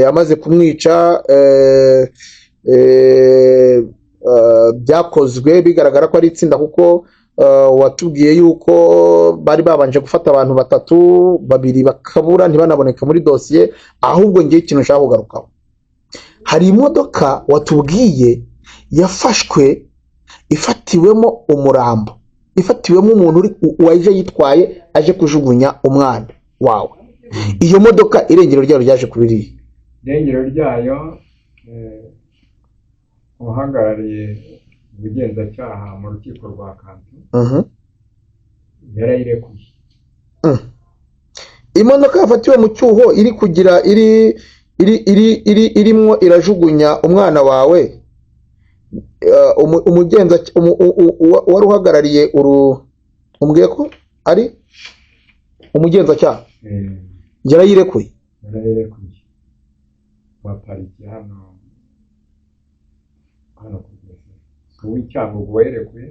Amaze kumwica, byakozwe bigaragara ko ari itsinda, kuko watubwiye yuko bari babanje gufata abantu batatu, babiri bakabura ntibanaboneka muri dosiye. Ahubwo ngewe ikintu nshaka kugarukaho, hari imodoka watubwiye yafashwe ifatiwemo umurambo, ifatiwemo umuntu waje yitwaye aje kujugunya umwana wawe. Iyo modoka irengero ryayo ryaje kuba irihe? Irengero ryayo, uhagarariye ubugenzacyaha mu rukiko rwa Kantu yarayirekuye. Imodoka yafatiwe mu cyuho iri kugira iri irimwo irajugunya umwana wawe, umugenza wari uhagarariye uru umbwiye ko ari umugenzacyaha yarayirekuye? Yarayirekuye, wa pariki hano ku Bugesera. Si uw'Icyangugu wayirekuye,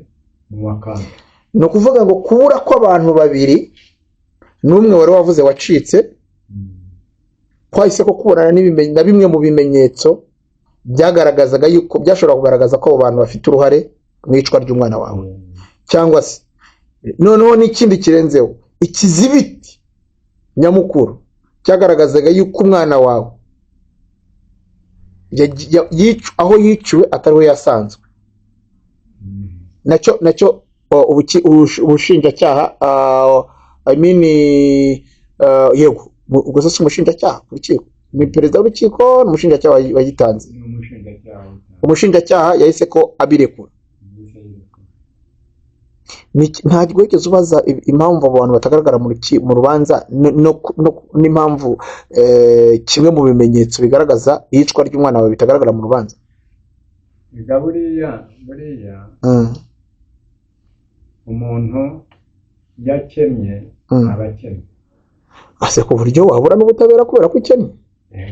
ni uwa Kantu. Ni ukuvuga ngo kubura kw'abantu babiri n'umwe wari wavuze wacitse, kwahise ko kubonana na bimwe mu bimenyetso byagaragazaga yuko byashobora kugaragaza ko abo bantu bafite uruhare mu iyicwa ry'umwana wawe. Cyangwa se noneho n'ikindi kirenzeho, ikizibiti nyamukuru cyagaragazaga yuko umwana wawe aho yiciwe atariho yasanzwe, nacyo ubushinjacyaha, I mean, yego, ubwo se si umushinjacyaha ku rukiko, ni perezida w'urukiko n'umushinjacyaha wagitanze. Ni umushinjacyaha wayitanze. Umushinjacyaha yahise ko abirekura. Yahise ayirekura. Ntabwo wigeze ubaza impamvu abo bantu batagaragara mu rubanza n'impamvu kimwe mu bimenyetso bigaragaza iyicwa ry'umwana wawe bitagaragara mu rubanza? Ega buriya buriya umuntu iyo akennye aba akennye. Ase ku buryo wabura n'ubutabera kubera ko ukennye?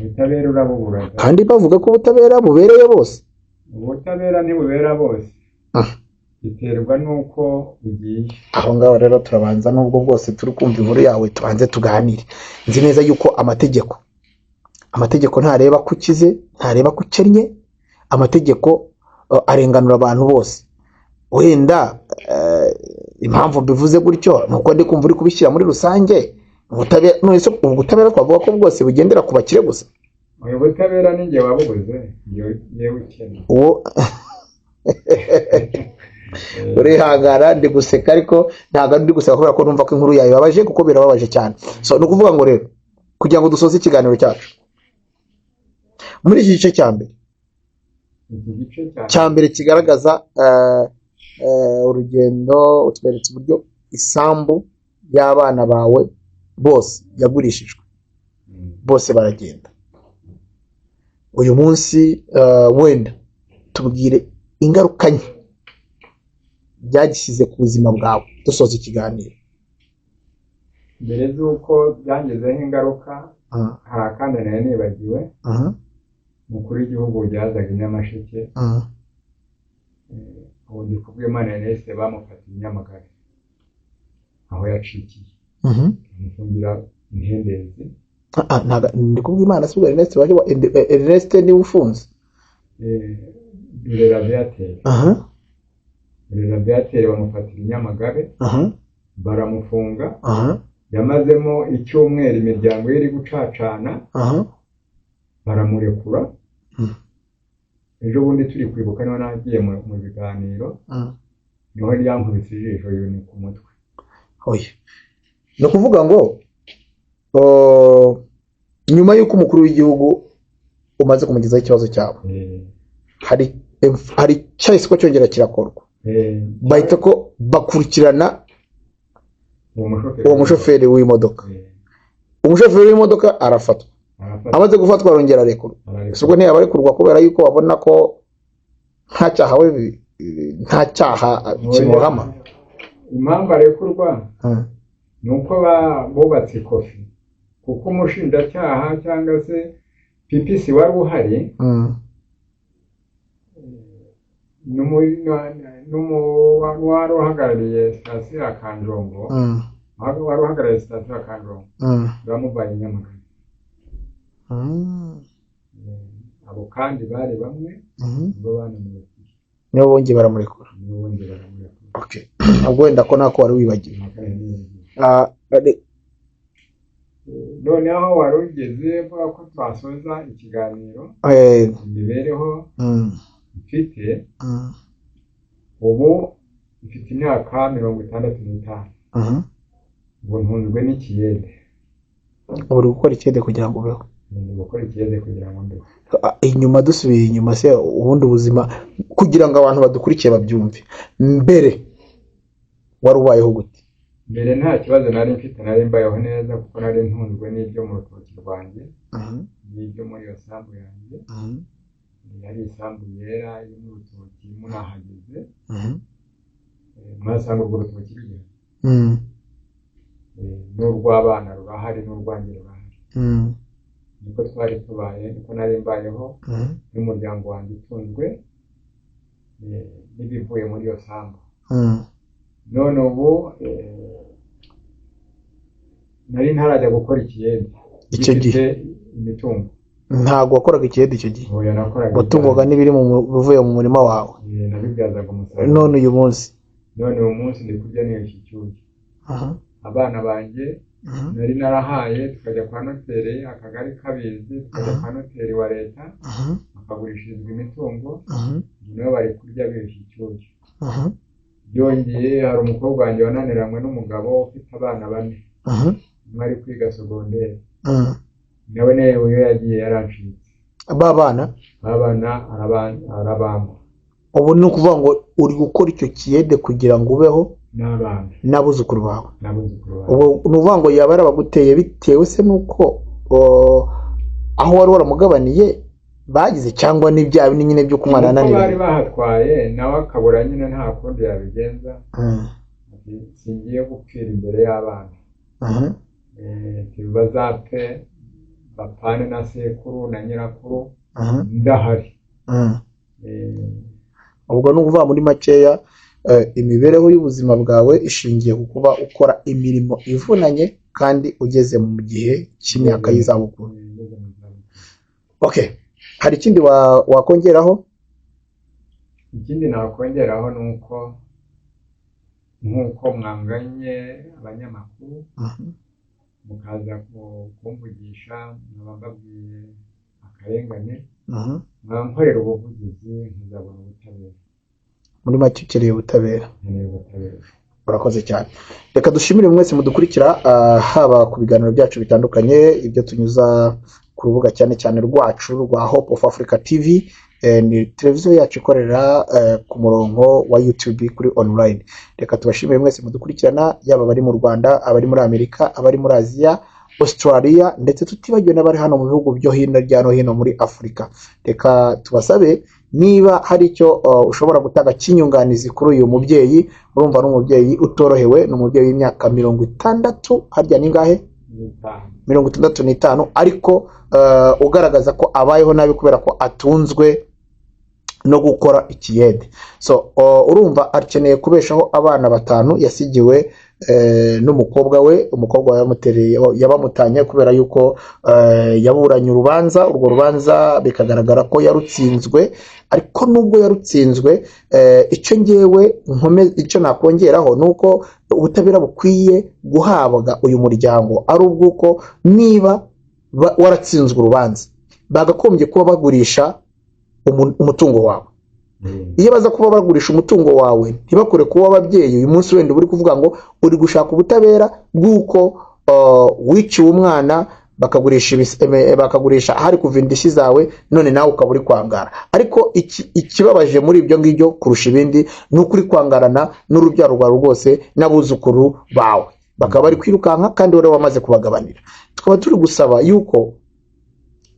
Ubutabera urabubura da. Kandi bavuga ko ubutabera bubereye bose. Ubutabera ntibubera bose. Biterwa n'uko ugiye. Aho ngaho rero turabanza, nubwo bwose turi kumva inkuru yawe, tubanze tuganire. Nzi neza yuko amategeko ntareba ko ukize, ntareba ko ukennye. Amategeko arenganura abantu bose. Wenda impamvu mbivuze gutyo ni uko ndi kumva uri kubishyira muri rusange. Ubutabera, none se ubu butabera twavuga ko bwose bugendera ku bakire gusa? Ubu butabera ni njye wabubuze, njyewe ukennye. Uwo urihangana, ndi guseka ariko ntabwo ndi guseka kubera ko numva ko inkuru yawe ibabaje, kuko birababaje cyane. So ni ukuvuga ngo rero, kugira ngo dusoze ikiganiro cyacu muri iki gice cya mbere, Iki gice cya cya mbere kigaragaza urugendo, utweretse uburyo isambu y'abana bawe bose yagurishijwe, bose baragenda. Uyu munsi wenda tubwire ingaruka nke byagishyize ku buzima bwawe, dusoza ikiganiro. Mbere z'uko byangizeho ingaruka, hari akandi nari nibagiwe. Umukuru w'igihugu yazaga i Nyamasheke, ubu ndi kubw'Imana Ernest, bamufatiye i Nyamagabe aho yacikiye, bamufungira intendezi. Ndi kubw'Imana si ubwo Ernest waje Ernest niwe ufunze? Rurera Viateur. Rurera Viateur bamufatira i Nyamagabe, baramufunga. Yamazemo icyumweru, imiryango ye iri gucacana, baramurekura. Ejo bundi turi kwibuka niho nagiye mu biganiro, niho yankubise ijisho yunika umutwe. Oya, ni ukuvuga ngo nyuma y'uko umukuru w'igihugu umaze kumugezaho ikibazo cyawe, hari cyahise ko cyongera kirakorwa, bahita ko bakurikirana uwo mushoferi, uwo mushoferi w'imodoka. Umushoferi w'imodoka arafatwa. Arafatwa. Amaze gufatwa arongera arekurwa. Ararekurwa. Ese ubwo ntiyaba arekurwa kubera yuko babona ko nta cyaha we, nta cyaha kimuhama? Impamvu arekurwa ni uko bubatse ikofi, kuko umushinjacyaha cyangwa se PPC wari uhari n'uwari uhagarariye sitasiyo ya Kanjongo, wari uhagarariye sitasiyo ya Kanjongo, bamuvanye i Nyamagabe. Abo kandi bari bamwe nibo banamurekuye. Nibo bongeye baramurekura? Nibo bongeye baramurekura. Okay. Ubwo wenda ko nako wari wibagiwe. Ah, Noneho wari ugeze uvuga ko twasoza ikiganiro, imibereho mfite ubu, mfite imyaka 65. Ubu ntunzwe n'ikiyede. Ubu uri gukora ikiyede kugira ngo ubeho? Ndi gukora ikiyede kugira ngo mbeho. Inyuma, dusubiye inyuma se, ubundi ubuzima, kugira ngo abantu badukurikiye babyumve, mbere wari ubayeho gute? Mbere nta kibazo nari mfite, nari mbayeho neza kuko nari ntunzwe n'ibyo mu rutoki rwanjye, n'ibyo muri iyo sambu yanjye. Yari isambu yera irimo urutoki, munahageze mwasanga urwo rutoki rugera, n'urw'abana rurahari, n'urwanjye rurahari. Niko twari tubaye, niko nari mbayeho n'umuryango wanjye, utunzwe n'ibivuye muri iyo sambu. None ubu nari ntarajya gukora ikiyede Icyo gihe. gifite imitungo. Ntabwo wakoraga ikiyede icyo gihe? Oya, nakoraga Watungwaga n'ibiri bivuye mu murima wawe? Nabibyazaga umusaruro. None uyu munsi? None uyu munsi ndi kurya niyushye icyuya. Abana banjye nari narahaye, tukajya kwa noteri, akagari kabizi, tukajya kwa noteri wa leta, bakagurishirizwa imitungo, nabo bari kurya biyushye icyuya. Byongeye hari umukobwa wanjye wananiranywe n'umugabo ufite abana bane, umwe ari kwiga segonderi, nawe iyo yagiye yarancitse. Ba bana? Abana arabamba. Ubu ni ukuvuga ngo uri gukora icyo kiyede kugira ngo ubeho n'abana n'abuzukuru bawe? N'abuzukuru bawe. Ubu ni ukuvuga ngo yaba yarabaguteye bitewe se n'uko aho wari waramugabaniye Bagize cyangwa ni bya bindi nyine by'uko umwana Kuko bari yananiranye? bahatwaye, nawe akabura nyine, nta kundi yabigenza. Ati: "Singiye gupfira imbere y'abana." Ati: "Bazapfe bapfane na sekuru na nyirakuru ndahari." Ubwo ni ukuvuga muri makeya, imibereho y'ubuzima bwawe ishingiye ku kuba ukora imirimo ivunanye kandi ugeze mu gihe cy'imyaka y'izabukuru. Ngeze mu zabukuru. Okay, hari ikindi wakongeraho? Ikindi nakongeraho ni uko nk'uko mwanganye abanyamakuru mukaza kumvugisha, nkaba mbabwiye akarengane, mwankorera ubuvugizi nkazabona ubutabera. Muri make ukeneye ubutabera. Nkeneye ubutabera. Urakoze cyane. Reka dushimire mwese mudukurikira, haba ku biganiro byacu bitandukanye, ibyo tunyuza ku rubuga cyane cyane rwacu rwa Hope of Africa TV. Ni televiziyo yacu ikorera ku murongo wa YouTube kuri online. Reka tubashimire mwese mudukurikirana, yaba abari mu Rwanda, abari muri Amerika, abari muri Aziya, Australia, ndetse tutibagiwe n'abari hano mu bihugu byo hino hirya no hino muri Afurika. Reka tubasabe, niba hari icyo ushobora gutanga cy'inyunganizi kuri uyu mubyeyi. Urumva ni umubyeyi utorohewe, ni umubyeyi w'imyaka 60, harya ni ngahe? N'itanu. 65, ariko ugaragaza ko abayeho nabi kubera ko atunzwe no gukora ikiyede. So urumva akeneye kubeshaho abana batanu yasigiwe n'umukobwa we. Umukobwa we yamutereye, yabamutanye kubera yuko yaburanye urubanza, urwo rubanza bikagaragara ko yarutsinzwe. Ariko nubwo yarutsinzwe, icyo ngewe icyo nakongeraho ni uko ubutabera bukwiye guhabwa uyu muryango ari ubw'uko niba waratsinzwe urubanza, bagakombye kuba bagurisha umutungo wawe. Iyo baza kuba bagurisha umutungo wawe, ntibakure kuba ababyeyi, uyu munsi wenda uba uri kuvuga ngo uri gushaka ubutabera bw'uko wiciwe umwana, bakagurisha ahari kuva indishyi zawe, none nawe ukaba uri kwangara. Ariko ikibabaje muri ibyo ngibyo kurusha ibindi ni uko uri kwangarana n'urubyaro rwawe rwose n'abuzukuru bawe, bakaba bari kwirukanka kandi wowe wamaze kubagabanira. Tukaba turi gusaba yuko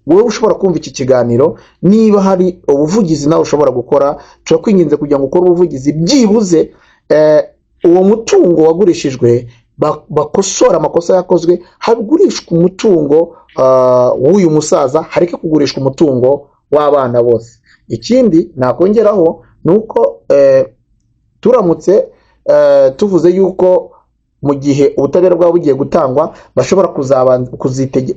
wowe ushobora kumva iki kiganiro, niba hari ubuvugizi nawe ushobora gukora, turakwinginze kugira ngo ukore ubuvugizi, byibuze uwo mutungo wagurishijwe bakosore amakosa yakozwe, hagurishwa umutungo w'uyu musaza, hareke kugurishwa umutungo w'abana bose. Ikindi nakongeraho ni uko turamutse tuvuze yuko mu gihe ubutabera bwaba bugiye gutangwa, bashobora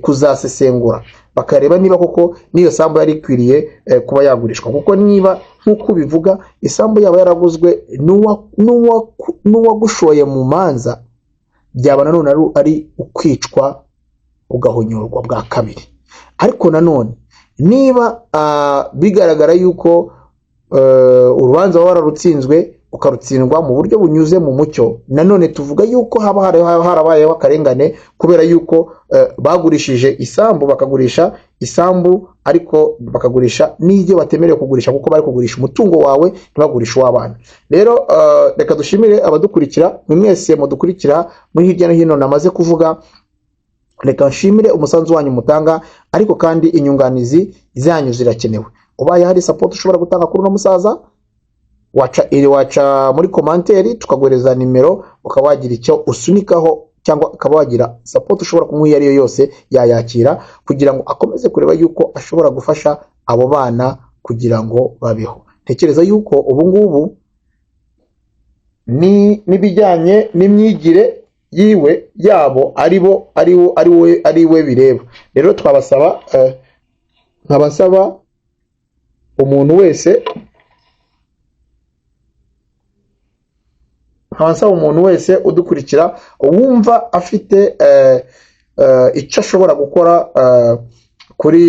kuzasesengura bakareba niba koko n'iyo sambu yari ikwiriye kuba yagurishwa, kuko niba nk'uko ubivuga isambu yaba yaraguzwe n'uwagushoye mu manza, byaba nanone ari ukwicwa ugahonyorwa bwa kabiri. Ariko nanone niba bigaragara yuko urubanza waba wararutsinzwe, ukarutsindwa mu buryo bunyuze mu mucyo, nanone tuvuga yuko haba harabayeho akarengane kubera yuko bagurishije isambu, bakagurisha isambu ariko bakagurisha n'ibyo batemerewe kugurisha, kuko bari kugurisha umutungo wawe, ntibagurishe uw'abana. Rero reka dushimire abadukurikira, mwe mwese mudukurikira muri hirya no hino namaze kuvuga. Reka nshimire umusanzu wanyu mutanga, ariko kandi inyunganizi zanyu zirakenewe. Ubaye hari support ushobora gutanga kuri uno musaza, waca muri commentaire tukaguhereza nimero, ukaba wagira icyo usunikaho cyangwa ukaba wagira support ushobora kumuha iyo ari yo yose, yayakira kugira ngo akomeze kureba yuko ashobora gufasha abo bana kugira ngo babeho. Ntekereza yuko ubu ngubu ni n'ibijyanye n'imyigire yiwe yabo ari bo ari wo ari we ari we bireba. Rero twabasaba, nkabasaba umuntu wese, nkaba nsaba umuntu wese udukurikira wumva afite icyo ashobora gukora kuri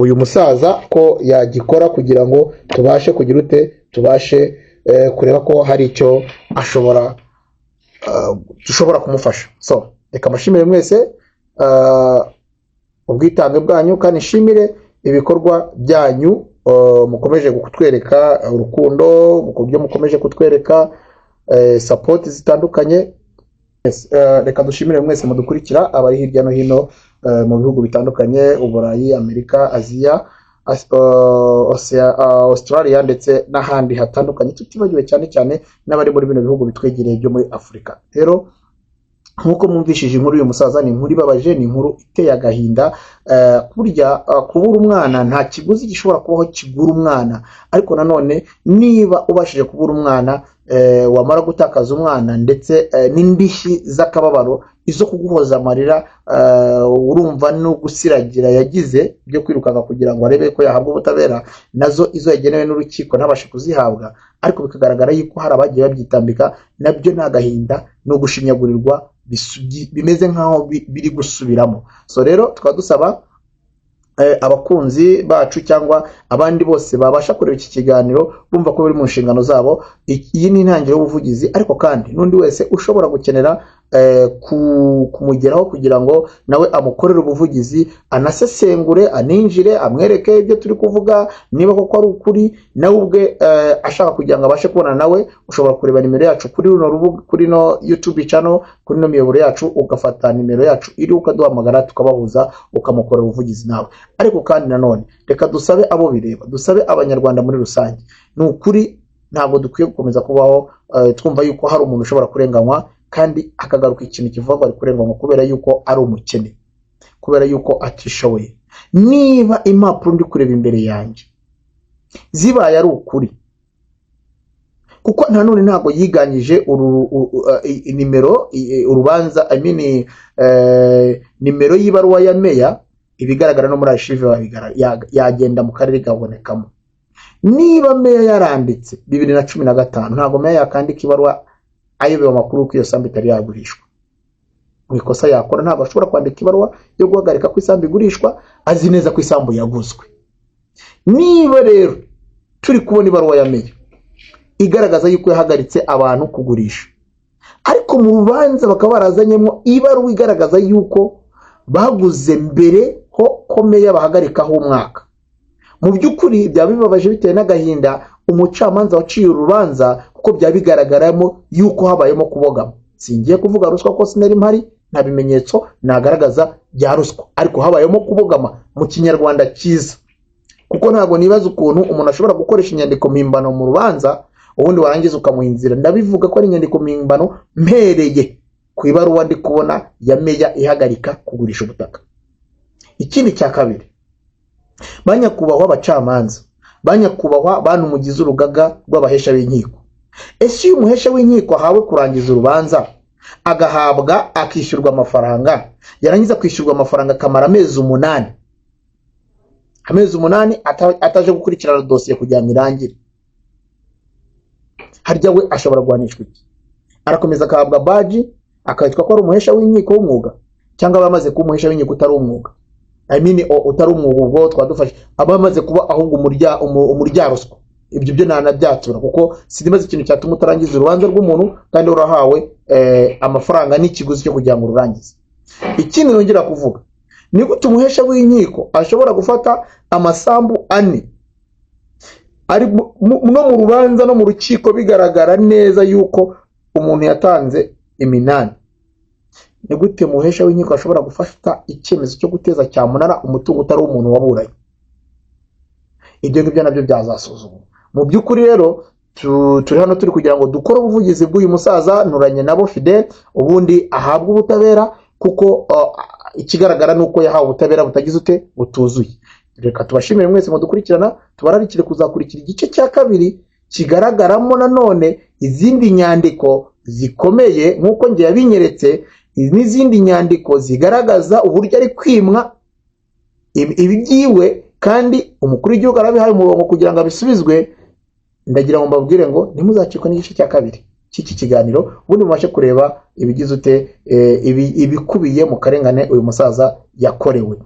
uyu musaza ko yagikora kugira ngo tubashe kugira ute, tubashe kureba ko hari icyo ashobora, dushobora kumufasha. So reka mbashimire mwese ubwitange bwanyu, kandi nshimire ibikorwa byanyu, mukomeje kutwereka urukundo, ku buryo mukomeje kutwereka support zitandukanye. Yes, reka dushimire mwese mudukurikira abari hirya no hino. mu bihugu bitandukanye, Uburayi, Amerika, Aziya, Australia ndetse n'ahandi hatandukanye, tutibagiwe cyane cyane n'abari muri bino bihugu bitwegereye byo muri Afurika. Rero nk'uko mwumvishije inkuru y'uyu musaza, ni inkuru ibabaje, ni inkuru iteye agahinda. Burya kubura umwana nta kiguzi gishobora kubaho kigura umwana, ariko nanone niba ubashije kubura umwana, wamara gutakaza umwana ndetse n'indishyi z'akababaro, izo kuguhoza amarira, urumva no gusiragira yagize byo kwirukanka kugira ngo arebe ko yahabwa ubutabera, nazo izo yagenewe n'urukiko ntabashe kuzihabwa, ariko bikagaragara yuko hari abagiye babyitambika, nabyo ni agahinda no gushinyagurirwa bimeze nk'aho biri gusubiramo. So rero tukaba dusaba abakunzi bacu cyangwa abandi bose babasha kureba iki kiganiro bumva ko biri mu nshingano zabo, iyi ni intangiriro y'ubuvugizi, ariko kandi n'undi wese ushobora gukenera kumugeraho kugira ngo nawe amukorere ubuvugizi, anasesengure, aninjire, amwereke ibyo turi kuvuga niba koko ari ukuri, nawe ubwe ashaka kugira ngo abashe kubona nawe, ushobora kureba nimero yacu kuri runo rubuga, kuri no YouTube channel, kuri no miyoboro yacu, ugafata nimero yacu iri ukaduhamagara tukabahuza, ukamukorera ubuvugizi nawe. Ariko kandi nanone reka dusabe abo bireba, dusabe Abanyarwanda muri rusange, ni ukuri ntabwo dukwiye gukomeza kubaho twumva yuko hari umuntu ushobora kurenganywa kandi akagaruka ikintu kivuga ngo ari kurenganywa kubera yuko ari umukene, kubera yuko atishoboye. Niba impapuro ndi kureba imbere yanjye zibaye ari ukuri, kuko nanone ntabwo yiganyije nimero urubanza, I mean, nimero y'ibaruwa ya meya, ibigaragara no muri archive yagenda mu karere ikabonekamo. Niba meya yaranditse 2015, ntabwo meya yakandika ibaruwa ayobewe amakuru ko iyo sambu itari yagurishwa. Mu ikosa yakora, ntabwo ashobora kwandika ibaruwa yo guhagarika ko isambu igurishwa azi neza ko isambu yaguzwe. Niba rero turi kubona ibaruwa ya meya igaragaza yuko yahagaritse abantu kugurisha, ariko mu rubanza bakaba barazanyemo ibaruwa igaragaza yuko baguze mbere ho ko meya bahagarikaho umwaka, mu by'ukuri byaba bibabaje, bitewe n'agahinda umucamanza waciye urubanza, kuko byaba bigaragaramo yuko habayemo kubogama. Singiye kuvuga ruswa ko sinari mpari, nta bimenyetso nagaragaza bya ruswa, ariko habayemo kubogama mu Kinyarwanda cyiza, kuko ntabwo nibaza ukuntu umuntu ashobora gukoresha inyandiko mpimbano mu rubanza, ubundi warangiza ukamuha inzira. Ndabivuga ko ari inyandiko mpimbano mpereye ku ibaruwa ndi kubona ya meya ihagarika kugurisha ubutaka. Ikindi cya kabiri, banyakubahwa abacamanza, banyakubahwa bantu mugize urugaga rw'abahesha b'inkiko, ese iyo umuhesha w'inkiko ahawe kurangiza urubanza, agahabwa akishyurwa amafaranga, yarangiza kwishyurwa amafaranga akamara amezi 8, amezi 8 ataje gukurikirana dosiye kugira ngo irangire, harya we ashobora guhanishwa iki? Arakomeza agahabwa badge, akitwa ko ari umuhesha w'inkiko w'umwuga, cyangwa aba amaze kuba umuhesha w'inkiko utari umwuga? I mean, utari umwuga, ubwo twadufashe aba amaze kuba ahubwo umuryaruswa. Ibyo byo ntanabyatura, kuko sinibaza ikintu cyatuma utarangiza urubanza rw'umuntu kandi urahawe amafaranga n'ikiguzi cyo kugira ngo ururangize. Ikindi nongera kuvuga, ni gute umuhesha w'inkiko ashobora gufata amasambu ane ari no mu rubanza no mu rukiko bigaragara neza yuko umuntu yatanze iminani? Ni gute umuhesha w'inkiko ashobora gufata icyemezo cyo guteza cyamunara umutungo utari uw'umuntu waburanye? Ibyo ngibyo nabyo byazasuzumwa. Mu by'ukuri rero turi hano turi kugira ngo dukore ubuvugizi bw'uyu musaza Nturanye nabo Fidel, ubundi ahabwe ubutabera, kuko ikigaragara ni uko yahawe ubutabera butagize ute, butuzuye. Reka tubashimire mwese mudukurikirana, tubararikire kuzakurikira igice cya kabiri kigaragaramo nanone izindi nyandiko zikomeye nk'uko njye yabinyeretse, n'izindi nyandiko zigaragaza uburyo ari kwimwa ibi byiwe, kandi umukuru w'igihugu arabihaye umurongo kugira ngo abisubizwe. Ndagira ngo mbabwire ngo ntimuzacikwe n'igice cya kabiri cy'iki kiganiro, ubundi mubashe kureba ibigize ute, ibikubiye mu karengane uyu musaza yakorewe.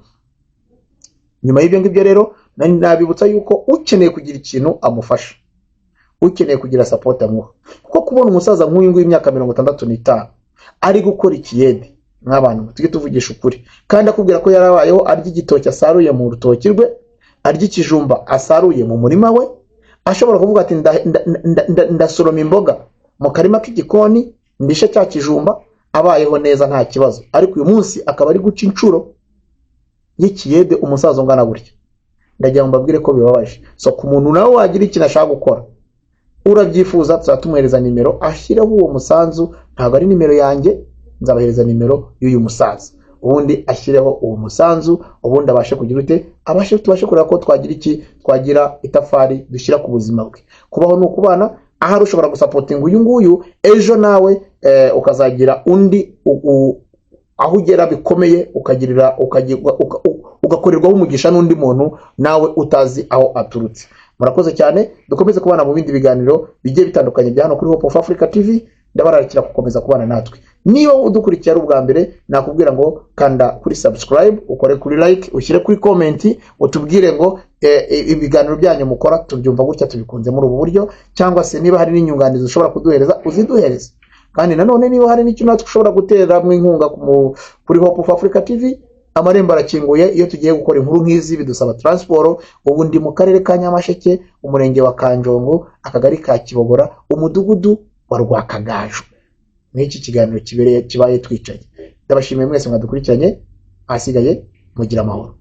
Nyuma y'ibyo ngibyo rero, nabibutsa yuko ukeneye kugira ikintu amufasha, ukeneye kugira support amuha, kuko kubona umusaza nk'uyu nguyu w'imyaka 65 ari gukora ikiyede, nk'abantu tujye tuvugisha ukuri, kandi akubwira ko yarabayeho arya igitoki asaruye mu rutoki rwe, arya ikijumba asaruye mu murima we, ashobora kuvuga ati ndasoroma imboga mu karima k'igikoni ndishe cya kijumba, abayeho neza nta kibazo, ariko uyu munsi akaba ari guca inshuro. y'ikiyede, umusaza ungana gutya. Ndagira ngo mbabwire ko bibabaje. So ku muntu nawe wagira ikintu ashaka gukora, urabyifuza, tuzaba tumuhereza nimero ashyireho uwo musanzu. Ntabwo ari nimero yanjye, nzabahereza nimero y'uyu musaza, ubundi ashyireho uwo musanzu, ubundi abashe kugira ute, abashe tubashe kureba ko twagira iki, twagira itafari dushyira ku buzima bwe. Kubaho ni ukubana. Ahari ushobora gusupportinga uyu nguyu, ejo nawe ukazagira undi aho ugera bikomeye, ukagirira ugakorerwaho umugisha n'undi muntu nawe utazi aho aturutse. Murakoze cyane. Dukomeze kubana mu bindi biganiro bigiye bitandukanye bya hano kuri Hope of Africa TV. Ndabararikira gukomeza kubana natwe. Niba udukurikiye ari ubwa mbere, nakubwira ngo kanda kuri subscribe, ukore kuri like, ushyire kuri comment, utubwire ngo ibiganiro byanyu mukora tubyumva gutya, tubikunze muri ubu buryo, cyangwa se niba hari n'inyunganizi ushobora kuduhereza, uziduhereze. Kandi nanone niba hari n'icyo natwe ushobora guteramo inkunga kuri Hope of Africa TV, amarembo arakinguye. Iyo tugiye gukora inkuru nk'izi bidusaba transport. Ubu ndi mu karere ka Nyamasheke, umurenge wa Kanjongo, akagari ka Kibogora, umudugudu wa Rwakagaju, n'iki kiganiro kibereye kibaye twicaye. Ndabashimiye mwese mwadukurikiranye. Ahasigaye mugira amahoro.